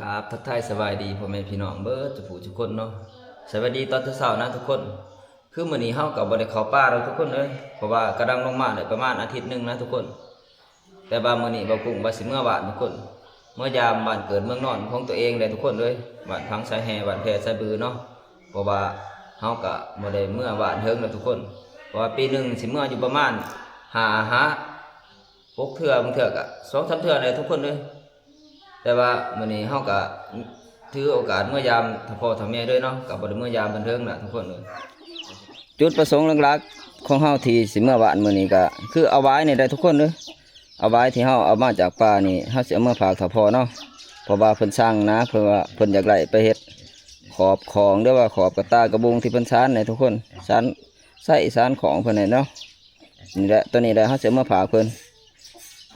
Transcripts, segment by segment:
ກາບທັກທາຍສະບາຍດີພໍ່ແມ່ພີ່ນ້ອງເບິດທຸກຜູ້ທຸກຄົນເນາະ. ສະບາຍດີຕອນເຊົ້າໆນະທຸກຄົນ. ຄືມື້ນີ້ເຮົາກໍບໍ່ໄດ້ເຂົ້າປ່າດອກທຸກຄົນເອີຍ ເພາະວ່າກຳລັງລົງມາໄດ້ປະມານອາທິດໜຶ່ງນະທຸກຄົນ. ແຕ່ວ່າມື້ນີ້ບ່າວກຸ້ງວ່າຊິເມືອບ້ານທຸກຄົນ ເມືອຢາມບ້ານເກີດເມືອງນອນຂອງຕົວເອງແຫຼະທຸກຄົນເອີຍ ບ້ານພັງຊາຍແຮ່ ບ້ານແພຊາຍບືເນາະ. ເພາະວ່າເຮົາກໍບໍ່ໄດ້ເມືອບ້ານເຖິງແລ້ວທຸກຄົນ ເພາະວ່າປີໜຶ່ງຊິເມືອຢູ່ປະມານຫ້າຫາຫົກເທື່ອ ບາງເທື່ອກໍສອງສາມເທື່ອແຫຼະທຸກຄົນເອີຍ. ແຕ່ວ່າມື້ນີ້ເຮົາກໍຖືໂອກາດເມືອຢາມເຖົ້າພໍ່ເຖົ້າແມ່ເລີຍເນາະ ກໍບໍ່ໄດ້ເມືອຢາມເພິ່ນເຖິງລະທຸກຄົນເອີຍ. ຈຸດປະສົງຫຼັກໆຂອງເຮົາທີ່ຊິເມືອບ້ານມື້ນີ້ກໍຄືເອົາຫວາຍນີ້ແຫຼະທຸກຄົນເອີຍ. ເອົາຫວາຍທີ່ເຮົາເອົາມາຈາກປ່ານີ້ ເຮົາຊິເອົາເມືອຝາກເຖົ້າພໍ່ເນາະ ເພາະວ່າເພິ່ນສັ່ງນະ ເພິ່ນວ່າເພິ່ນຢາກໄດ້ໄປເຮັດຂອບຂອງ ຫຼືວ່າຂອບກະຕ່າກະບຸງທີ່ເພິ່ນສານໃຫ້ທຸກຄົນ ສານ ໃຊ້ສານຂອງເພິ່ນໃຫ້ເນາະ. ນີ້ແຫຼະ ໂຕນີ້ແຫຼະ ເຮົາຊິເອົາມາຝາກເພິ່ນ.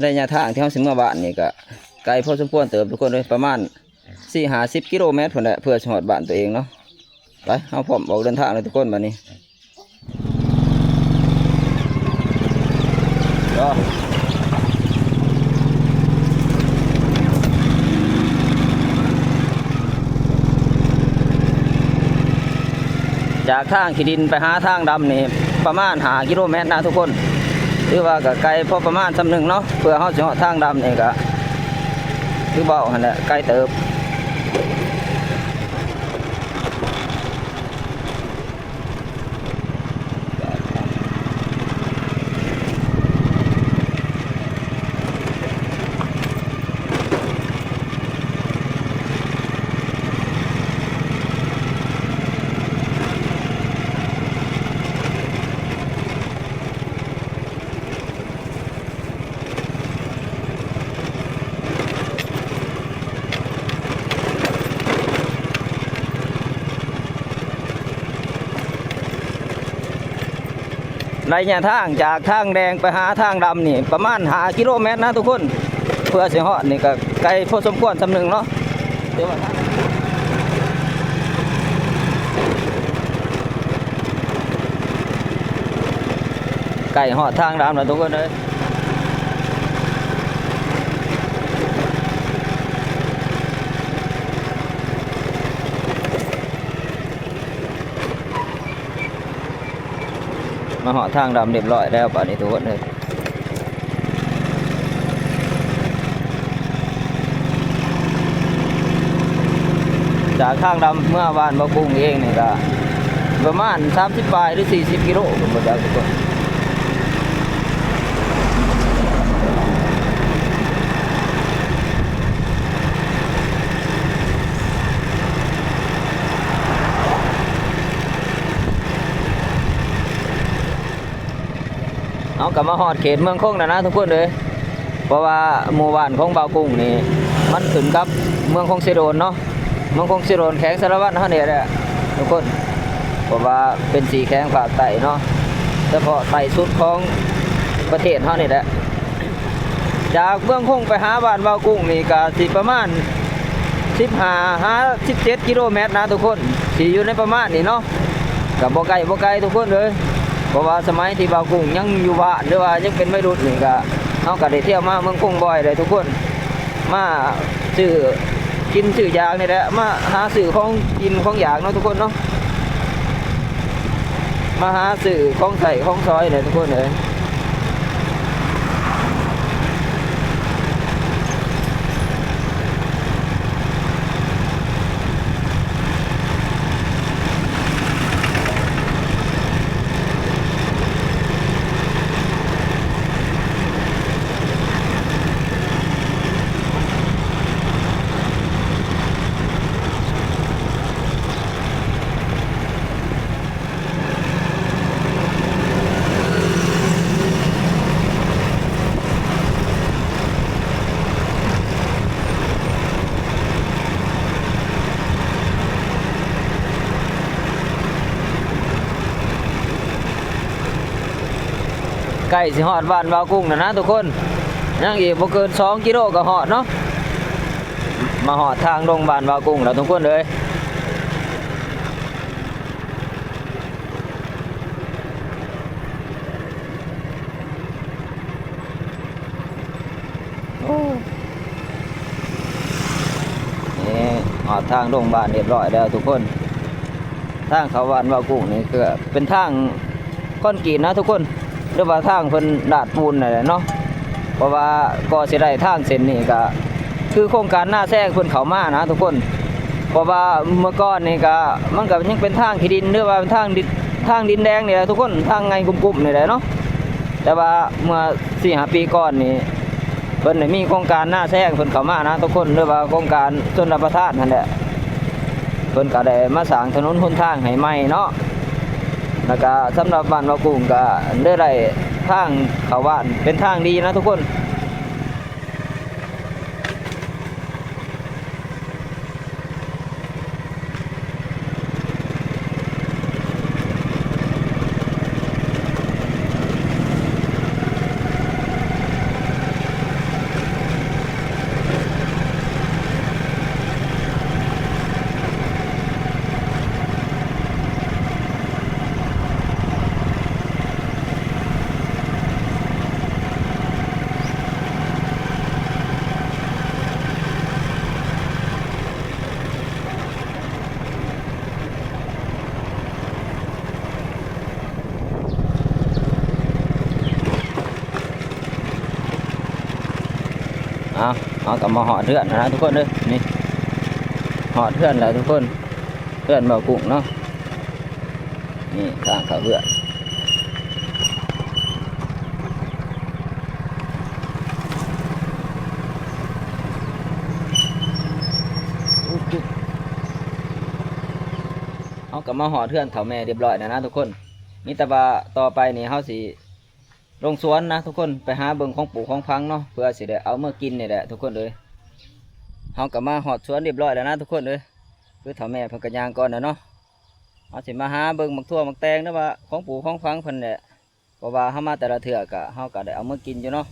ໄລຍະທາງທີ່ເຮົາຊິເມືອບ້ານນີ້ກະໄກພໍສົມຄວນເຕີບທຸກຄົນເອີຍ ປະມານສີ່ຫ້າສິບກິໂລແມັດພຸ້ນແຫຼະ ເພື່ອຊິຮອດບ້ານຕົວເອງເນາະ. ໄປ ເຮົາພ້ອມອອກເດີນທາງແລ້ວທຸກຄົນ ບາດນີ້. ຈາກທາງຂີ້ດິນໄປຫາທາງດຳນີ້ປະມານຫ້າກິໂລແມັດນະທຸກຄົນ. ຖືວ່າກໍໄກພໍປະມານສ່ຳໜຶ່ງເນາະ ເພື່ອເຮົາຊິຮອດທາງດຳນີ້ກໍຄືເວົ້າຫັ້ນແຫຼະ ໄກເຕີບ. ໄລຍະທາງຈາກທາງແດງໄປຫາທາງດຳນີ້ປະມານຫ້າກິໂລແມັດນະທຸກຄົນ. ເພື່ອຊິຮອດນີ້ກໍໄກພໍສົມຄວນສ່ຳໜຶ່ງເນາະ ແຕ່ວ່າ ໃກ້ຮອດທາງດຳແລ້ວທຸກຄົນເອີຍ. ມາຮອດທາງດຳຮຽບຮ້ອຍແລ້ວບາດນີ້ທຸກຄົນເອີຍ. ຈາກທາງດຳເມືອບ້ານບ່າວກຸ້ງເອງນີ້ກະປະມານສາມສິບປາຍ ຫຼື ສີ່ສິບກິໂລພຸ້ນບໍ່ຈັກທຸກຄົນ. ເຮົາກໍມາຮອດເຂດເມືອງຄົງແລ້ວນະທຸກຄົນເອີຍ. ເພາະວ່າໝູ່ບ້ານຂອງບ່າວກຸ້ງນີ້ ມັນຂຶ້ນກັບເມືອງຄົງເຊໂດນເນາະ, ເມືອງຄົງເຊໂດນ ແຂວງສາລະວັນເຮົານີ້ແຫຼະທຸກຄົນ. ເພາະວ່າເປັນສີ່ແຂວງພາກໃຕ້ເນາະ, ສະເພາະໃຕ້ສຸດຂອງປະເທດເຮົານີ້ແຫຼະ. ຈາກເມືອງຄົງໄປຫາບ້ານບ່າວກຸ້ງນີ້ກໍຊິປະມານສິບຫ້າຫາສິບເຈັດກິໂລແມັດນະທຸກຄົນ, ຊິຢູ່ໃນປະມານນີ້ເນາະ. ກໍບໍ່ໃກ້ບໍ່ໄກທຸກຄົນເອີຍ, ເພາະວ່າສະໄໝທີ່ບ່າວກຸ້ງຍັງຢູ່ບ້ານ ຫຼືວ່າຍັງເປັນໄວລຸ້ນນີ້ ກໍ ເຮົາກໍໄດ້ທ່ຽວມາເມືອງຄົງບ່ອຍເດ້ທຸກຄົນ, ມາຊື້ກິນຊື້ຢາກນີ້ແຫຼະ, ມາຫາຊື້ຂອງກິນຂອງຢາກເນາະທຸກຄົນເນາະ, ມາຫາຊື້ຂອງໃຊ້ຂອງສອຍເດ້ທຸກຄົນເອີຍ. ໃກ້ຊິຮອດບ້ານບ່າວກຸ້ງແລ້ວນະທຸກຄົນ, ຍັງອີກບໍ່ເກີນສອງກິໂລກໍຮອດເນາະ. ມາຮອດທາງລົງບ້ານບ່າວກຸ້ງແລ້ວທຸກຄົນເອີຍ. ໂອ້ ນີ້ ຮອດທາງລົງບ້ານຮຽບຮ້ອຍແລ້ວທຸກຄົນ. ທາງເຂົ້າບ້ານເວົ້າກຸ້ງນີ້ຄືເປັນທາງຄອນກຣີດນະທຸກຄົນ ຫຼືວ່າທາງເພິ່ນລາດປູນນັ້ນແຫຼະເນາະ. ເພາະວ່າກໍຊິໄດ້ທາງເສັ້ນນີ້ກໍຄືໂຄງການນາແຊງເພິ່ນເຂົ້າມານະທຸກຄົນ. ເພາະວ່າເມື່ອກ່ອນນີ້ກໍ ມັນກໍຍັງເປັນທາງຂີ້ດິນ ຫຼືວ່າເປັນທາງດິນ ທາງດິນແດງນີ້ແຫຼະທຸກຄົນ ທາງໃຫຍ່ກຸ້ມໆນີ້ແຫຼະເນາະ. ແຕ່ວ່າເມື່ອສີ່ຫ້າປີກ່ອນນີ້ ເພິ່ນໄດ້ມີໂຄງການນາແຊງເພິ່ນເຂົ້າມານະທຸກຄົນ ຫຼືວ່າໂຄງການຊົນລະປະທານຫັ້ນແຫຼະ ເພິ່ນກໍໄດ້ມາສ້າງຖະໜົນຫົນທາງໃຫ້ໃໝ່ເນາະ. ແລ້ວກໍສຳລັບບ້ານເວົ້າກຸ້ງກໍເລີຍໄດ້ທາງເຂົ້າບ້ານເປັນທາງດີນະທຸກຄົນ. ເອົາ ເຮົາກໍມາຮອດເຮືອນແລ້ວນະທຸກຄົນເດີ. ນີ້ ຮອດເຮືອນແລ້ວທຸກຄົນ ເຮືອນເວົ້າກຸ້ງເນາະ. ນີ້ທາງເຂົ້າເຮືອນ. ເຮົາກໍມາຮອດເຮືອນເຖົ້າແມ່ຮຽບຮ້ອຍແລ້ວນະທຸກຄົນ. ມີແຕ່ວ່າຕໍ່ໄປນີ້ເຮົາຊິລົງສວນນະທຸກຄົນ ໄປຫາເບິ່ງຂອງປູກຂອງຝັງເນາະ ເພື່ອຊິໄດ້ເອົາເມືອກິນນີ້ແຫຼະທຸກຄົນເອີຍ. ເຮົາກໍມາຮອດສວນຮຽບຮ້ອຍແລ້ວນະທຸກຄົນເອີຍ. ຄືເຖົ້າແມ່ເພິ່ນກໍຍ່າງກ່ອນແລ້ວເນາະ. ເຮົາຊິມາຫາເບິ່ງໝາກຖົ່ວໝາກແຕງ ຫຼືວ່າຂອງປູກຂອງຝັງເພິ່ນແຫຼະ. ເພາະວ່າເຮົາມາແຕ່ລະເທື່ອກະ ເຮົາກະໄດ້ເອົາມາກິນຢູ່ເນາະ.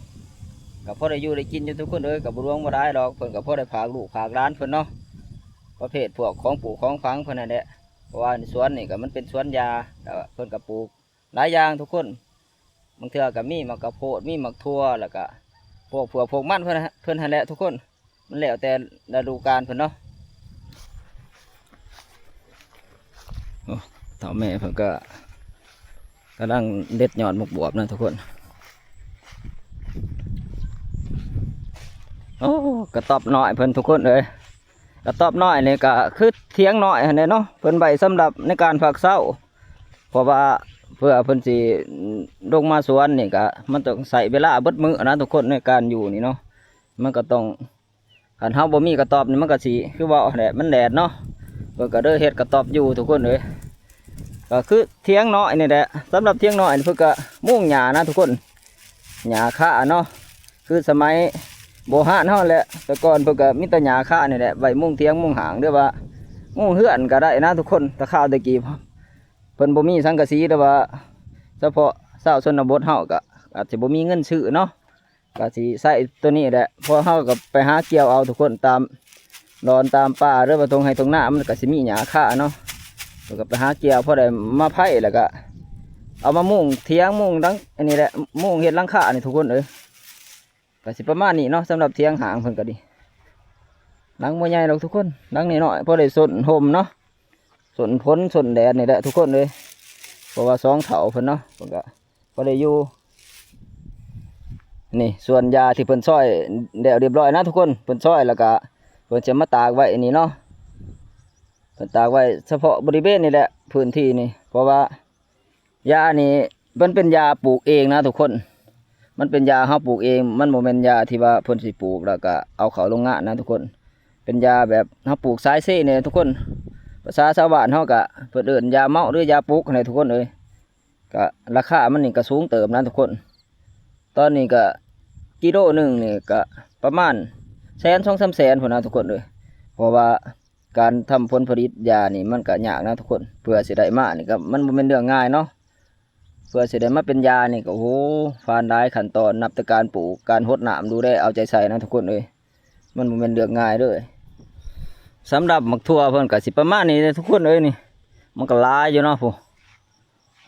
ກະພໍໄດ້ຢູ່ໄດ້ກິນຢູ່ທຸກຄົນເອີຍ ກະບໍ່ຫຼວງບໍ່ຫຼາຍດອກ. ເພິ່ນກະພໍໄດ້ຝາກລູກຝາກຫຼານເພິ່ນເນາະ ປະເພດພວກຂອງປູກຂອງຝັງເພິ່ນຫັ້ນແຫຼະ. ເພາະວ່າໃນສວນນີ້ກະມັນເປັນສວນຢາ ກະເພິ່ນກະປູກຫຼາຍຢ່າງທຸກຄົນ. ບາງເທື່ອກະມີໝາກກະໂພດ ມີໝາກຖົ່ວ ແລ້ວກະພວກເຜືອກພວກມັນເພິ່ນ ເພິ່ນຫັ້ນແຫຼະທຸກຄົນ. ມັນແລ້ວແຕ່ລະດູການເພິ່ນເນາະ. ໂອ້ ເຖົ້າແມ່ເພິ່ນກໍກຳລັງເດັດຍອດໝາກບວບນະທຸກຄົນ. ໂອ້ ກະຕ໊ອບນ້ອຍເພິ່ນທຸກຄົນເອີຍ. ກະຕ໊ອບນ້ອຍນີ້ກະຄືຖຽງນ້ອຍຫັ້ນແຫຼະເນາະ ເພິ່ນໄວ້ສຳລັບໃນການພັກເຊົາ. ເພາະວ່າເພື່ອເພິ່ນຊິລົງມາສວນນີ້ກະ ມັນຕ້ອງໃຊ້ເວລາເບິດມື້ນະທຸກຄົນ ໃນການຢູ່ນີ້ເນາະ. ມັນກໍຕ້ອງ ຄັນເຮົາບໍ່ມີກະຕ໊ອບນີ້ ມັນກໍຊິຄືເວົ້າຫັ້ນແຫຼະ ມັນແດດເນາະ. ເພິ່ນກໍເລີຍເຮັດກະຕ໊ອບຢູ່ທຸກຄົນເອີຍ. ກໍຄືຖຽງນ້ອຍນີ້ແຫຼະ ສຳລັບຖຽງນ້ອຍນີ້ເພິ່ນກໍມຸງຫຍ້ານະທຸກຄົນ ຫຍ້າຄາເນາະ. ຄືສະໄໝໂບຮານເຮົາແຫຼະ ແຕ່ກ່ອນເພິ່ນກໍມີແຕ່ຫຍ້າຄານີ້ແຫຼະ ໄວ້ມຸງຖຽງມຸງຫ້າງ ຫຼືວ່າມຸງເຮືອນກໍໄດ້ນະທຸກຄົນ. ແຕ່ຄາວແຕ່ກີ້ເພິ່ນບໍ່ມີສັງກະສີ ຫຼືວ່າສະເພາະຊາວຊົນນະບົດເຮົາກໍອາດຊິບໍ່ມີເງິນຊື້ເນາະ. ກະຊິໃຊ້ໂຕນີ້ແຫຼະ ເພາະເຮົາກໍໄປຫາກ່ຽວເອົາທຸກຄົນ ຕາມດອນຕາມປ່າ ຫຼືວ່າທົ່ງໄຮ່ທົ່ງນາ ມັນກະຊິມີຫຍ້າຄາເນາະ. ເຮົາກໍໄປຫາກ່ຽວພໍໄດ້ມາໄຜ່ ແລ້ວກະເອົາມາມຸງຖຽງ ມຸງຫຼັງ ອັນນີ້ແຫຼະ ມຸງເຮັດຫຼັງຄານີ້ທຸກຄົນເອີຍ. ກະຊິປະມານນີ້ເນາະ ສຳລັບຖຽງຫ້າງເພິ່ນກະດີ. ຫຼັງບໍ່ໃຫຍ່ດອກທຸກຄົນ ຫຼັງນ້ອຍໆ ພໍໄດ້ສົນຮົ່ມເນາະ ສົນຝົນສົນແດດນີ້ແຫຼະທຸກຄົນເອີຍ. ເພາະວ່າສອງເຖົ້າເພິ່ນເນາະ ເພິ່ນກະ ພໍໄດ້ຢູ່. ນີ້ສວນຢາທີ່ເພິ່ນຊອຍແລ້ວຮຽບຮ້ອຍນະທຸກຄົນ ເພິ່ນຊອຍແລ້ວກະເພິ່ນຈະມາຕາກໄວ້ນີ້ເນາະ. ເພິ່ນຕາກໄວ້ສະເພາະບໍລິເວນນີ້ແຫຼະ ພື້ນທີ່ນີ້ ເພາະວ່າຢານີ້ມັນເປັນຢາປູກເອງນະທຸກຄົນ. ມັນເປັນຢາເຮົາປູກເອງ ມັນບໍ່ແມ່ນຢາທີ່ວ່າເພິ່ນຊິປູກແລ້ວກະເອົາເຂົ້າໂຮງງານນະທຸກຄົນ. ເປັນຢາແບບເຮົາປູກສາຍເຊນີ້ທຸກຄົນ ພາສາຊາວບ້ານເຮົາກະເພິ່ນເອີ້ນຢາເມົາ ຫຼືຢາປຸກຫັ້ນແຫຼະທຸກຄົນເອີຍ. ກະລາຄາມັນນີ້ກະສູງເຕີບນະທຸກຄົນ. ຕອນນີ້ກະກິໂລໜຶ່ງນີ້ກະປະມານແສນສອງສາມແສນພຸ້ນນະທຸກຄົນເອີຍ. ເພາະວ່າການທຳຜົນຜະລິດຢານີ້ມັນກະຍາກນະທຸກຄົນ ເພື່ອຊິໄດ້ມານີ້ກະມັນບໍ່ແມ່ນເລື່ອງງ່າຍເນາະ. ເພື່ອຊິໄດ້ມາເປັນຢານີ້ກະ ໂອ້ໂຫ ຜ່ານຫຼາຍຂັ້ນຕອນ ນັບແຕ່ການປູກ ການຫົດນ້ຳ ດູແລເອົາໃຈໃສ່ນະທຸກຄົນເອີຍ ມັນບໍ່ແມ່ນເລື່ອງງ່າຍເລີຍ. ສຳລັບໝາກຖົ່ວເພິ່ນກະຊິປະມານນີ້ແຫຼະທຸກຄົນເອີຍ. ນີ້ມັນກະຫຼາຍຢູ່ເນາະ ຜູ້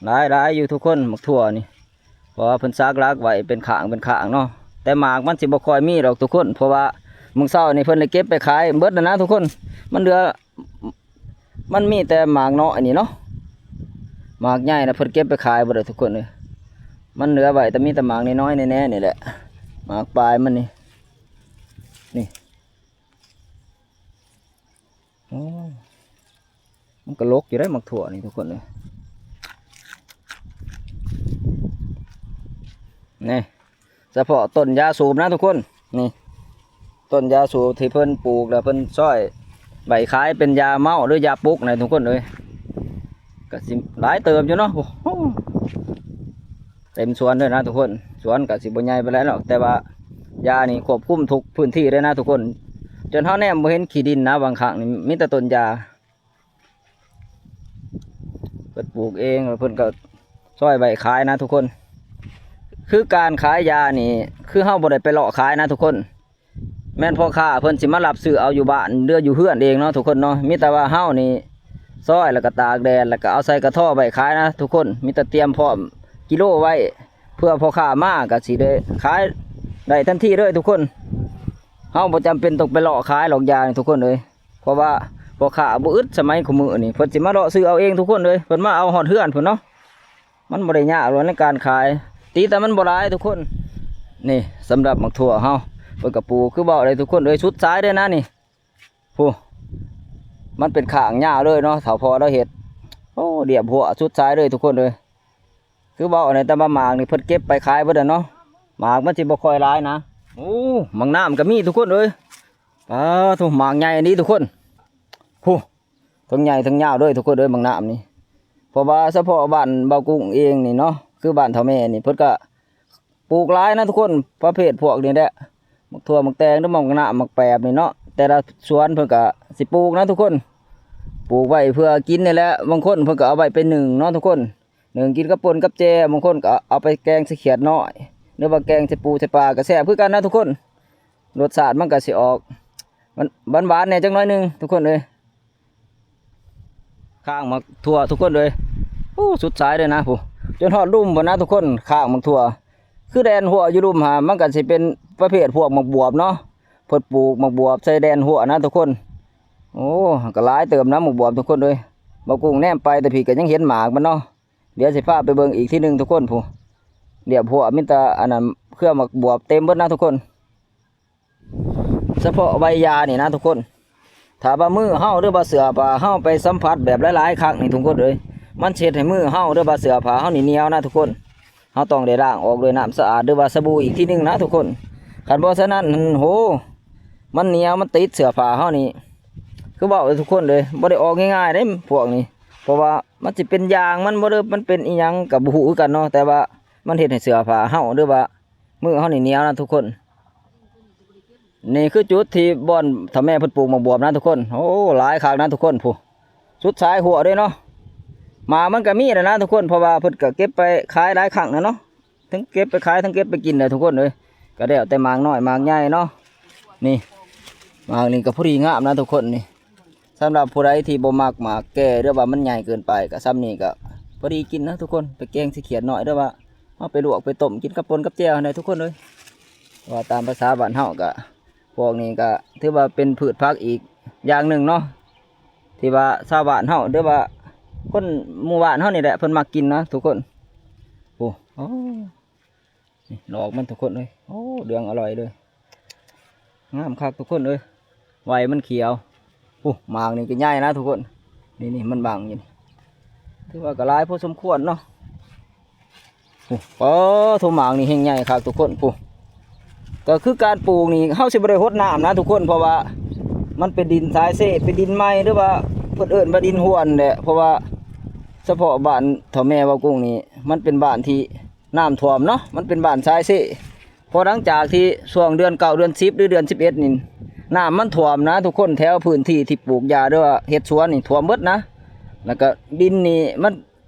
ຫຼາຍໆຢູ່ທຸກຄົນ ໝາກຖົ່ວນີ້ ເພາະວ່າເພິ່ນສັກຫຼັກໄວ້ເປັນຂ້າງເປັນຂ້າງເນາະ. ແຕ່ໝາກມັນຊິບໍ່ຄ່ອຍມີດອກທຸກຄົນ ເພາະວ່າ ມື້ເຊົ້ານີ້ເພິ່ນໄດ້ເກັບໄປຂາຍເບິດແລ້ວນະທຸກຄົນ. ມັນເຫຼືອ ມັນມີແຕ່ໝາກນ້ອຍນີ້ເນາະ, ໝາກໃຫຍ່ນະເພິ່ນເກັບໄປຂາຍເບິດແລ້ວທຸກຄົນເອີຍ. ມັນເຫຼືອໄວ້ແຕ່ ມີແຕ່ໝາກນ້ອຍໆແດ່ໆນີ້ແຫຼະ, ໝາກປາຍມັນນີ້ ນີ້. ໂອ້ ມັນກໍລົກຢູ່ເດ້ໝາກຖົ່ວນີ້ທຸກຄົນເອີຍ. ນີ້ ສະເພາະຕົ້ນຢາສູບນະທຸກຄົນ. ນີ້ ຕົ້ນຢາສູບທີ່ເພິ່ນປູກ ແລ້ວເພິ່ນຊ້ອຍໄວ້ຂາຍເປັນຢາເມົາ ຫຼືຢາປຸກນະທຸກຄົນເອີຍ. ກໍຊິຫຼາຍເຕີບຢູ່ເນາະ. ໂອ້ໂຫ ເຕັມສວນເລີຍນະທຸກຄົນ. ສວນກໍຊິບໍ່ໃຫຍ່ປານໃດດອກ, ແຕ່ວ່າຢານີ້ຄວບຄຸມທຸກພື້ນທີ່ເລີຍນະທຸກຄົນ. ຈົນເຮົາແນມບໍ່ເຫັນຂີ້ດິນນະ, ບາງຄັ້ງນີ້ມີແຕ່ຕົ້ນຢາ. ເພິ່ນປູກເອງ ແລ້ວເພິ່ນກໍຊ້ອຍໄວ້ຂາຍນະທຸກຄົນ. ຄືການຂາຍຢານີ້ ຄືເຮົາບໍ່ໄດ້ໄປເລາະຂາຍນະທຸກຄົນ, ແມ່ນພໍ່ຄ້າເພິ່ນຊິມາຮັບຊື້ເອົາຢູ່ບ້ານ ຫຼືຢູ່ເຮືອນເອງເນາະທຸກຄົນເນາະ. ມີແຕ່ວ່າເຮົານີ້ຊ້ອຍ ແລ້ວກໍຕາກແດດ ແລ້ວກໍເອົາໃສ່ກະທໍໄວ້ຂາຍນະທຸກຄົນ. ມີແຕ່ຕຽມພ້ອມກິໂລໄວ້ ເພື່ອພໍ່ຄ້າມາກໍຊິໄດ້ຂາຍໄດ້ທັນທີເລີຍທຸກຄົນ. ເຮົາບໍ່ຈຳເປັນຕ້ອງໄປເລາະຂາຍດອກຢານີ້ທຸກຄົນເອີຍ. ເພາະວ່າພໍ່ຄ້າບໍ່ອຶດ, ສະໄໝຄຸມື້ນີ້ເພິ່ນຊິມາເລາະຊື້ເອົາເອງທຸກຄົນເອີຍ. ເພິ່ນມາເອົາຮອດເຮືອນພຸ້ນເນາະ, ມັນບໍ່ໄດ້ຍາກດອກໃນການຂາຍ, ຕິແຕ່ມັນບໍ່ຫຼາຍທຸກຄົນ. ນີ້ສຳລັບໝາກຖົ່ວເຮົາ ເພິ່ນກໍປູກຄືເວົ້າເລີຍທຸກຄົນເອີຍ, ສຸດສາຍເລີຍນະນີ້. ພຸ້ນ ມັນເປັນຂ້າງຍາວເລີຍເນາະ, ເຖົ້າພໍ່ລາວເຮັດ. ໂອ້ ລຽບຮົ້ວສຸດສາຍເລີຍທຸກຄົນເອີຍ. ຄືເວົ້າອັນນີ້ ແຕ່ວ່າໝາກນີ້ເພິ່ນເກັບໄປຂາຍເບິດແລ້ວເນາະ, ໝາກມັນຊິບໍ່ຄ່ອຍຫຼາຍນະ. ໂອ້ ໝາກນ້ຳກໍມີທຸກຄົນເອີຍ. ປາໂທ້ ໝາກໃຫຍ່ອີ່ຫຼີທຸກຄົນ. ພຸ້ນ ທັງໃຫຍ່ທັງຍາວເລີຍທຸກຄົນເອີຍ ໝາກນ້ຳນີ້. ເພາະວ່າສະເພາະບ້ານເບົາກຸ້ງເອງນີ້ເນາະ, ຄືບ້ານເຖົ້າແມ່ນີ້ ເພິ່ນກໍ ປູກຫຼາຍນະທຸກຄົນ, ປະເພດພວກນີ້ແຫຼະ ໝາກຖົ່ວ ໝາກແຕງ ຫຼືໝາກນ້ຳ ໝາກແປບນີ້ເນາະ. ແຕ່ລະສວນເພິ່ນກະຊິປູກນະທຸກຄົນ, ປູກໄວ້ເພື່ອກິນນີ້ແຫຼະ. ບາງຄົນເພິ່ນກະເອົາໄວ້ໄປໜຶ້ງເນາະທຸກຄົນ, ໜຶ້ງກິນກັບປົ່ນກັບແຈ່ວ, ບາງຄົນກະເອົາໄປແກງໃສ່ຂຽດນ້ອຍ ຫຼືວ່າແກງໃສ່ປູໃສ່ປາກະແຊບຄືກັນນະທຸກຄົນ. ລົດຊາດມັນກະຊິອອກ ຫວານໆແດ່ຈັກໜ້ອຍໜຶ່ງທຸກຄົນເອີຍ. ຂ້າງໝາກຖົ່ວທຸກຄົນເອີຍ. ໂອ້ ສຸດສາຍເລີຍນະ ພຸ້ນ ຈົນຮອດລຸ່ມພຸ້ນນະທຸກຄົນ. ຂ້າງໝາກຖົ່ວ ຄືແດນຮົ້ວຢູ່ລຸ່ມຫັ້ນ ມັນກໍຊິເປັນປະເພດພວກໝາກບວບເນາະ, ເພິ່ນປູກໝາກບວບໃສ່ແດນຮົ້ວນະທຸກຄົນ. ໂອ້ ກໍຫຼາຍເຕີບນະໝາກບວບທຸກຄົນເອີຍ. ເບົາກຸ້ງແນມໄປແຕ່ພີ້ກໍຍັງເຫັນໝາກມັນເນາະ. ດຽວຊິພາໄປເບິ່ງອີກທີໜຶ່ງທຸກຄົນ. ພຸ້ນ ລຽບຮົ້ວ ມີແຕ່ອັນນັ້ນ ເຄືອໝາກບວບເຕັມເບິດນະທຸກຄົນ. ສະເພາະໃບຢານີ້ນະທຸກຄົນ, ຖ້າວ່າມືເຮົາ ຫຼືວ່າເສື້ອຜ້າເຮົາໄປສຳຜັດແບບຫຼາຍໆຄັ້ງນີ້ທຸກຄົນເອີຍ, ມັນຊິເຮັດໃຫ້ມືເຮົາ ຫຼືວ່າເສື້ອຜ້າເຮົານີ້ໜຽວນະທຸກຄົນ. ເຮົາຕ້ອງໄດ້ລ້າງອອກດ້ວຍນ້ຳສະອາດ ຫຼືວ່າສະບູອີກທີໜຶ່ງນະທຸກຄົນ. ຄັນບໍ່ສະນັ້ນ ໂຫ ມັນໜຽວ ມັນຕິດເສື້ອຜ້າເຮົານີ້ ຄືເວົ້າທຸກຄົນເລີຍ, ບໍ່ໄດ້ອອກງ່າຍໆເດ້ພວກນີ້. ເພາະວ່າມັນຊິເປັນຢາງມັນບໍ່ ຫຼືມັນເປັນອີ່ຫຍັງກໍບໍ່ຮູ້ຄືກັນເນາະ, ແຕ່ວ່າມັນເຮັດໃຫ້ເສື້ອຜ້າເຮົາ ຫຼືວ່າ ມືເຮົານີ້ໜຽວນະທຸກຄົນ. ນີ້ຄືຈຸດທີ່ບ່ອນເຖົ້າແມ່ເພິ່ນປູກໝາກບວບນະທຸກຄົນ. ໂອ້ ຫຼາຍຄັກນະທຸກຄົນ. ພຸ້ນ ສຸດສາຍຮົ້ວເດ້ເນາະ. ໝາກມັນກໍມີແລ້ວນະທຸກຄົນ, ເພາະວ່າເພິ່ນກໍເກັບໄປຂາຍຫຼາຍຄັ້ງແລ້ວເນາະ, ທັງເກັບໄປຂາຍ ທັງເກັບໄປກິນແຫຼະທຸກຄົນເອີຍ. ກໍແລ້ວແຕ່ໝາກນ້ອຍໝາກໃຫຍ່ເນາະ. ນີ້ ໝາກນີ້ກໍພໍດີງາມນະທຸກຄົນນີ້. ສຳລັບຜູ້ໃດທີ່ບໍ່ມັກໝາກແກ່ ຫຼືວ່າມັນໃຫຍ່ເກີນໄປ ກໍຊ່ຳນີ້ກໍພໍດີກິນນະທຸກຄົນ, ໄປແກງໃສ່ຂຽດນ້ອຍ ຫຼືວ່າເອົາໄປລວກໄປຕົ້ມກິນກັບປົ່ນກັບແຈ່ວຫັ້ນແຫຼະທຸກຄົນເອີຍ. ວ່າຕາມພາສາບ້ານເຮົາກໍ ພວກນີ້ກໍຖືວ່າເປັນພືດຜັກອີກຢ່າງໜຶ່ງເນາະ, ທີ່ວ່າຊາວບ້ານເຮົາ ຫຼືວ່າຄົນໝູ່ບ້ານເຮົານີ້ແຫຼະ ເພິ່ນມັກກິນນະທຸກຄົນ. ໂອ້ ໂອ້ ນີ້ດອກມັນທຸກຄົນເອີຍ. ໂອ້ ເຫຼືອງອະລ່ອຍເລີຍ, ງາມຄັກທຸກຄົນເອີຍ. ໃບມັນຂຽວ. ໂອ້ ໝາກນີ້ກໍໃຫຍ່ນະທຸກຄົນ. ນີ້ໆ ມັນບັງຢູ່ນີ້, ຖືວ່າກໍຫຼາຍພໍສົມຄວນເນາະ. ໂອ້ ປາໂທ້ ໝາກນີ້ແຮ່ງໃຫຍ່ຄັກທຸກຄົນ. ພຸ້ນ ກໍຄືການປູກນີ້ ເຮົາຊິບໍ່ໄດ້ຫົດນ້ຳນະທຸກຄົນ, ເພາະວ່າມັນເປັນດິນຊາຍເຊ ເປັນດິນໃໝ່ ຫຼືວ່າເພິ່ນເອີ້ນວ່າດິນຮ່ວນແຫຼະ. ເພາະວ່າສະເພາະບ້ານເຖົ້າແມ່ເວົ້າກຸ້ງນີ້ ມັນເປັນບ້ານທີ່ ນ້ຳຖ້ວມເນາະ, ມັນເປັນບ້ານຊາຍເຊ. ພໍຫຼັງຈາກທີ່ຊ່ວງເດືອນເກົ້າ ເດືອນສິບ ຫຼືເດືອນສິບເອັດນີ້ ນ້ຳມັນຖ້ວມນະທຸກຄົນ, ແຖວພື້ນທີ່ທີ່ປູກຢາ ຫຼືວ່າເຮັດສວນນີ້ຖ້ວມເບິດນະ. ແລ້ວກໍດິນນີ້ມັນ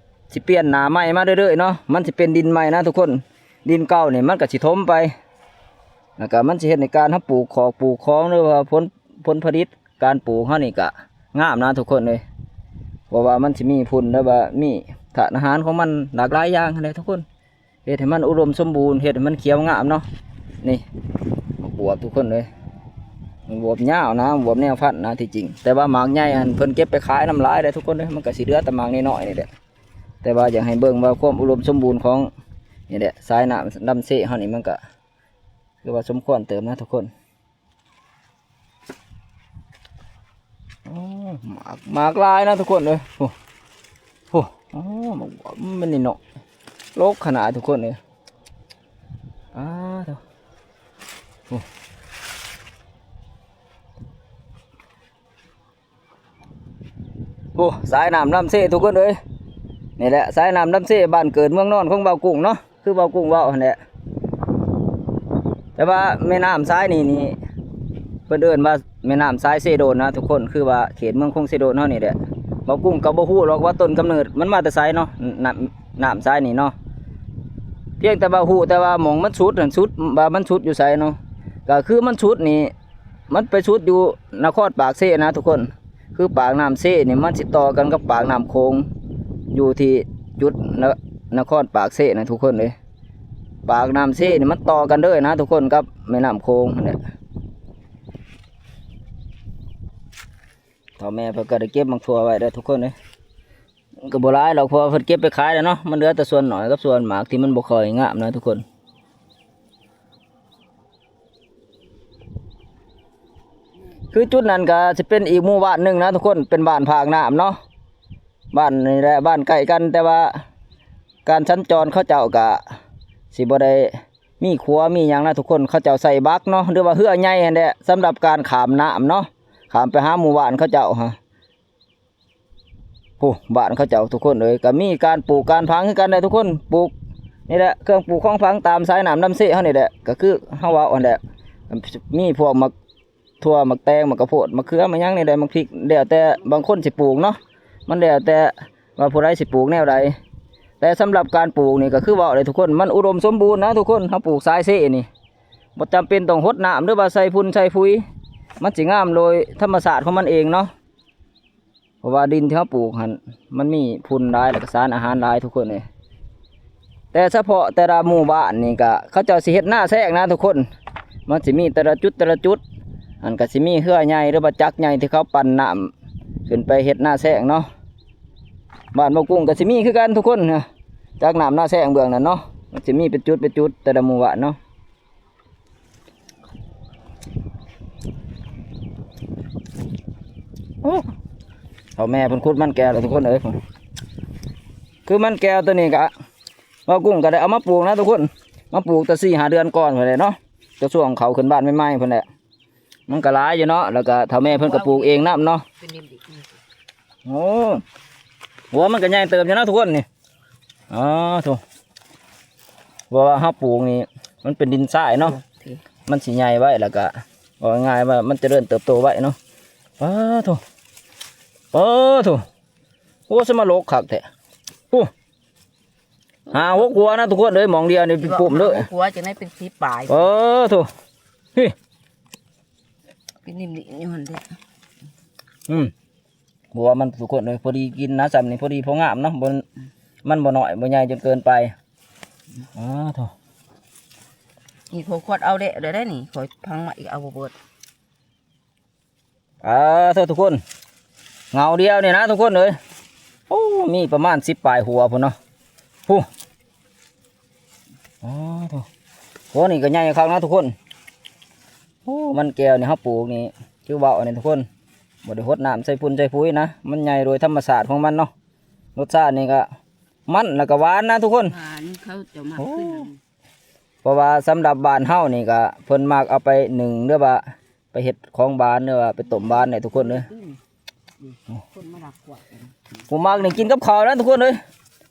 ຊິປ່ຽນໜ້າໃໝ່ມາເລື້ອຍໆເນາະ, ມັນຊິເປັນດິນໃໝ່ນະທຸກຄົນ. ດິນເກົ່ານີ້ມັນກໍຊິຖົມໄປ, ແລ້ວກໍມັນຊິເຮັດໃຫ້ການເຮົາປູກຂອກປູກຂອງ ຫຼືວ່າຜົນ ຜົນຜະລິດການປູກເຮົານີ້ກະງາມນະທຸກຄົນເອີຍ, ເພາະວ່າມັນຊິມີຝຸ່ນ ຫຼືວ່າມີທາດອາຫານຂອງມັນຫຼາກຫຼາຍຢ່າງຫັ້ນແຫຼະທຸກຄົນ, ເຮັດໃຫ້ມັນອຸດົມສົມບູນ, ເຮັດໃຫ້ມັນຂຽວງາມເນາະ. ນີ້ ໝາກບວບທຸກຄົນເອີຍ, ບວບຍາວນະ ບວບແນວພັນນະທີ່ຈິງ ແຕ່ວ່າໝາກໃຫຍ່ຫັ້ນເພິ່ນເກັບໄປຂາຍນຳຫຼາຍເດ້ທຸກຄົນເດ້ ມັນກໍຊິເຫຼືອແຕ່ໝາກນ້ອຍໆນີ້ແຫຼະ. ແຕ່ວ່າຢາກໃຫ້ເບິ່ງວ່າຄວາມອຸດົມສົມບູນຂອງ ນີ້ແຫຼະ ສາຍນ້ຳລຳເຊເຮົານີ້ ມັນກໍຄືວ່າສົມຄວນເຕີບນະທຸກຄົນ. ໂອ້ ໝາກ ໝາກຫຼາຍນະທຸກຄົນເອີຍ ໂອ້ ໂອ້ ໂອ້ ໝາກບວບມັນນີ້ເນາະ ໂລກຂະໜາດທຸກຄົນເອີຍ ອ້າໂທ້ ໂອ້ ໂອ້ ສາຍນ້ຳລຳເຊທຸກຄົນເອີຍ ນີ້ແຫຼະ ສາຍນ້ຳລຳເຊ ບ້ານເກີດເມືອງນອນຂອງບ່າວກຸ້ງເນາະ ຄືບ່າວກຸ້ງເວົ້າຫັ້ນແຫຼະ. ແຕ່ວ່າແມ່ນ້ຳສາຍນີ້ນີ້ ເພິ່ນເອີ້ນວ່າແມ່ນ້ຳສາຍເຊໂດນນະທຸກຄົນ ຄືວ່າເຂດເມືອງຄົງເຊໂດນເຮົານີ້ແຫຼະ. ບ່າວກຸ້ງກໍບໍ່ຮູ້ຫຼອກວ່າຕົ້ນກຳເນີດມັນມາແຕ່ໃສເນາະ ນ້ຳ ນ້ຳສາຍນີ້ເນາະ ພຽງແຕ່ວ່າຮູ້ແຕ່ວ່າໝ່ອງມັນສຸດຫັ້ນ ສຸດ ວ່າມັນສຸດຢູ່ໃສເນາະ ກໍຄືມັນສຸດນີ້ ມັນໄປສຸດຢູ່ນະຄອນປາກເຊນະທຸກຄົນ ຄືປາກນ້ຳເຊນີ້ມັນຊິຕໍ່ກັນກັບປາກນ້ຳໂຂງ ຢູ່ທີ່ຈຸດນະ ນະຄອນປາກເຊນະທຸກຄົນເອີຍ. ປາກນ້ຳເຊນີ້ມັນຕໍ່ກັນເລີຍນະທຸກຄົນ ກັບແມ່ນ້ຳໂຂງຫັ້ນແຫຼະ. ເຖົ້າແມ່ເພິ່ນກໍໄດ້ເກັບໝາກຖົ່ວໄວ້ເດີທຸກຄົນເອີຍ ກໍບໍ່ຫຼາຍດອກ ເພາະວ່າເພິ່ນເກັບໄປຂາຍແລ້ວເນາະ ມັນເຫຼືອແຕ່ສ່ວນໜ້ອຍກັບສ່ວນໝາກທີ່ມັນບໍ່ຄ່ອຍງາມນະທຸກຄົນ. ຄືຈຸດນັ້ນກໍຊິເປັນອີກໝູ່ບ້ານໜຶ່ງນະທຸກຄົນ ເປັນບ້ານພາກນ້ຳເນາະ ບ້ານນີ້ແຫຼະ ບ້ານໃກ້ກັນ ແຕ່ວ່າການສັນຈອນເຂົາເຈົ້າກໍຊິບໍ່ໄດ້ມີຂົວມີຫຍັງນະທຸກຄົນ ເຂົາເຈົ້າໃຊ້ບັກເນາະ ຫຼືວ່າເຮືອໃຫຍ່ຫັ້ນແຫຼະ ສຳລັບການຂ້າມນ້ຳເນາະ ຂ້າມໄປຫາໝູ່ບ້ານເຂົາເຈົ້າຫັ້ນ. ໂອ້ ບ້ານເຂົາເຈົ້າທຸກຄົນເອີຍ ກໍມີການປູກການຝັງຄືກັນແຫຼະທຸກຄົນ ປູກນີ້ແຫຼະ ເຄື່ອງປູກຂອງຝັງຕາມສາຍນ້ຳລຳເຊເຮົານີ້ແຫຼະ ກໍຄືເຮົາເວົ້າຫັ້ນແຫຼະ ມີພວກໝາກຖົ່ວ ໝາກແຕງ ໝາກກະໂພດ ໝາກເຂືອ ໝາກຫຍັງນີ້ແຫຼະ ໝາກພິກ ແລ້ວແຕ່ບາງຄົນຊິປູກເນາະ ມັນແລ້ວແຕ່ວ່າຜູ້ໃດຊິປູກແນວໃດ ແຕ່ສຳລັບການປູກນີ້ກໍຄືເວົ້າແຫຼະທຸກຄົນ ມັນອຸດົມສົມບູນນະທຸກຄົນ ເຮົາປູກສາຍເຊນີ້ ບໍ່ຈຳເປັນຕ້ອງຫົດນ້ຳ ຫຼືວ່າໃສ່ຝຸ່ນໃສ່ຝຸ່ຍ ມັນຊິງາມໂດຍທຳມະຊາດຂອງມັນເອງເນາະ. ເພາະວ່າດິນທີ່ເຮົາປູກຫັ້ນ ມັນມີຝຸ່ນຫຼາຍ ແລ້ວກໍສານອາຫານຫຼາຍທຸກຄົນເອີຍ ແຕ່ສະເພາະແຕ່ລະໝູ່ບ້ານນີ້ກະ ເຂົາເຈົ້າຊິເຮັດນາແຊງນະທຸກຄົນ ມັນຊິມີແຕ່ລະຈຸດ ແຕ່ລະຈຸດ ຫັ້ນກໍຊິມີເຮືອໃຫຍ່ ຫຼືວ່າຈັກໃຫຍ່ທີ່ເຂົາປັ່ນນ້ຳຂຶ້ນໄປເຮັດນາແຊງເນາະ. ບ້ານບໍ່ກຸ້ງກໍຊິມີຄືກັນທຸກຄົນ ຈັກນ້ຳນາແຊງເບື້ອງນັ້ນເນາະ ມັນຊິມີເປັນຈຸດ ເປັນຈຸດ ແຕ່ລະໝູ່ບ້ານເນາະ. ໂອ້ ເຖົ້າແມ່ເພິ່ນຂຸດມັນແກ້ວແລ້ວທຸກຄົນເອີຍ ຄືມັນແກ້ວໂຕນີ້ກະ ບ່າວກຸ້ງກໍໄດ້ເອົາມາປູກນະທຸກຄົນ ມາປູກແຕ່ສີ່ຫ້າເດືອນກ່ອນພຸ້ນແຫຼະເນາະ ແຕ່ຊ່ວງເຂົາຂຶ້ນບ້ານໃໝ່ໆພຸ້ນແຫຼະ ມັນກໍຫຼາຍຢູ່ເນາະ ແລ້ວກໍເຖົ້າແມ່ເພິ່ນກໍປູກເອງນຳເນາະ. ໂອ້ ຫົວມັນກໍໃຫຍ່ເຕີບຢູ່ນະທຸກຄົນນີ້ ອໍໂທ້ ເພາະວ່າເຮົາປູກນີ້ມັນເປັນດິນຊາຍເນາະ ມັນຊິໃຫຍ່ໄວ ແລ້ວກະເວົ້າງ່າຍໆວ່າມັນຈະເລີນເຕີບໂຕໄວເນາະ. ປາໂທ້ ປາໂທ້ ໂອ້ ສະມາລົກຄັກແທ້ ໂອ້ ຫ້າຫົກຫົວນະທຸກຄົນເອີຍ ໝ່ອງດຽວນີ້ເປັນປຸ່ມເດີ ຫົວຈັ່ງໃດເປັນສິບປາຍ ປາໂທ້ ເປັນໜິ່ມໆຢູ່ຫັ້ນເດ້ ອືມ ບົວມັນທຸກຄົນເອີຍ ພໍດີກິນນະ ຊ່ຳນີ້ພໍດີພໍງາມເນາະ ບໍ່ ມັນບໍ່ນ້ອຍບໍ່ໃຫຍ່ຈົນເກີນໄປ. ອ້າໂທ້ ນີ້ຂ້ອຍຂວດເອົາແລ້ວໄດ້ນີ້ ຂ້ອຍພັງມາອີກເອົາບໍ່ເບິດ. ອ້າໂທ້ ທຸກຄົນ ເຫງົາດຽວນີ້ນະທຸກຄົນເອີຍ ໂອ້ ມີປະມານສິບປາຍຫົວພຸ້ນເນາະ ພຸ້ນ. ອໍໂທ້ ໂອ້ ນີ້ກໍໃຫຍ່ຄັກນະທຸກຄົນ. ໂອ້ ມັນແກ້ວນີ້ເຮົາປູກນີ້ ຄືເວົ້າອັນນີ້ທຸກຄົນ ບໍ່ໄດ້ຫົດນ້ຳໃສ່ຝຸ່ນໃສ່ປຸຍນະ ມັນໃຫຍ່ໂດຍທຳມະຊາດຂອງມັນເນາະ. ລົດຊາດນີ້ກໍມັນ ແລ້ວກໍຫວານນະທຸກຄົນ ຫວານ ເຂົາເຈົ້າມັກ ໂອ້ ຄືຫຍັງ ເພາະວ່າສຳລັບບ້ານເຮົານີ້ກໍເພິ່ນມັກເອົາໄປໜຶ້ງ ຫຼືວ່າ ໄປເຮັດຂອງຫວານ ຫຼືວ່າໄປຕົ້ມຫວານແຫຼະທຸກຄົນເອີຍ. ອືມ ຄົນມາລັກຂວດກັນ ຜູ້ມັກນີ້ກິນກັບເຂົ້ານະທຸກຄົນເອີຍ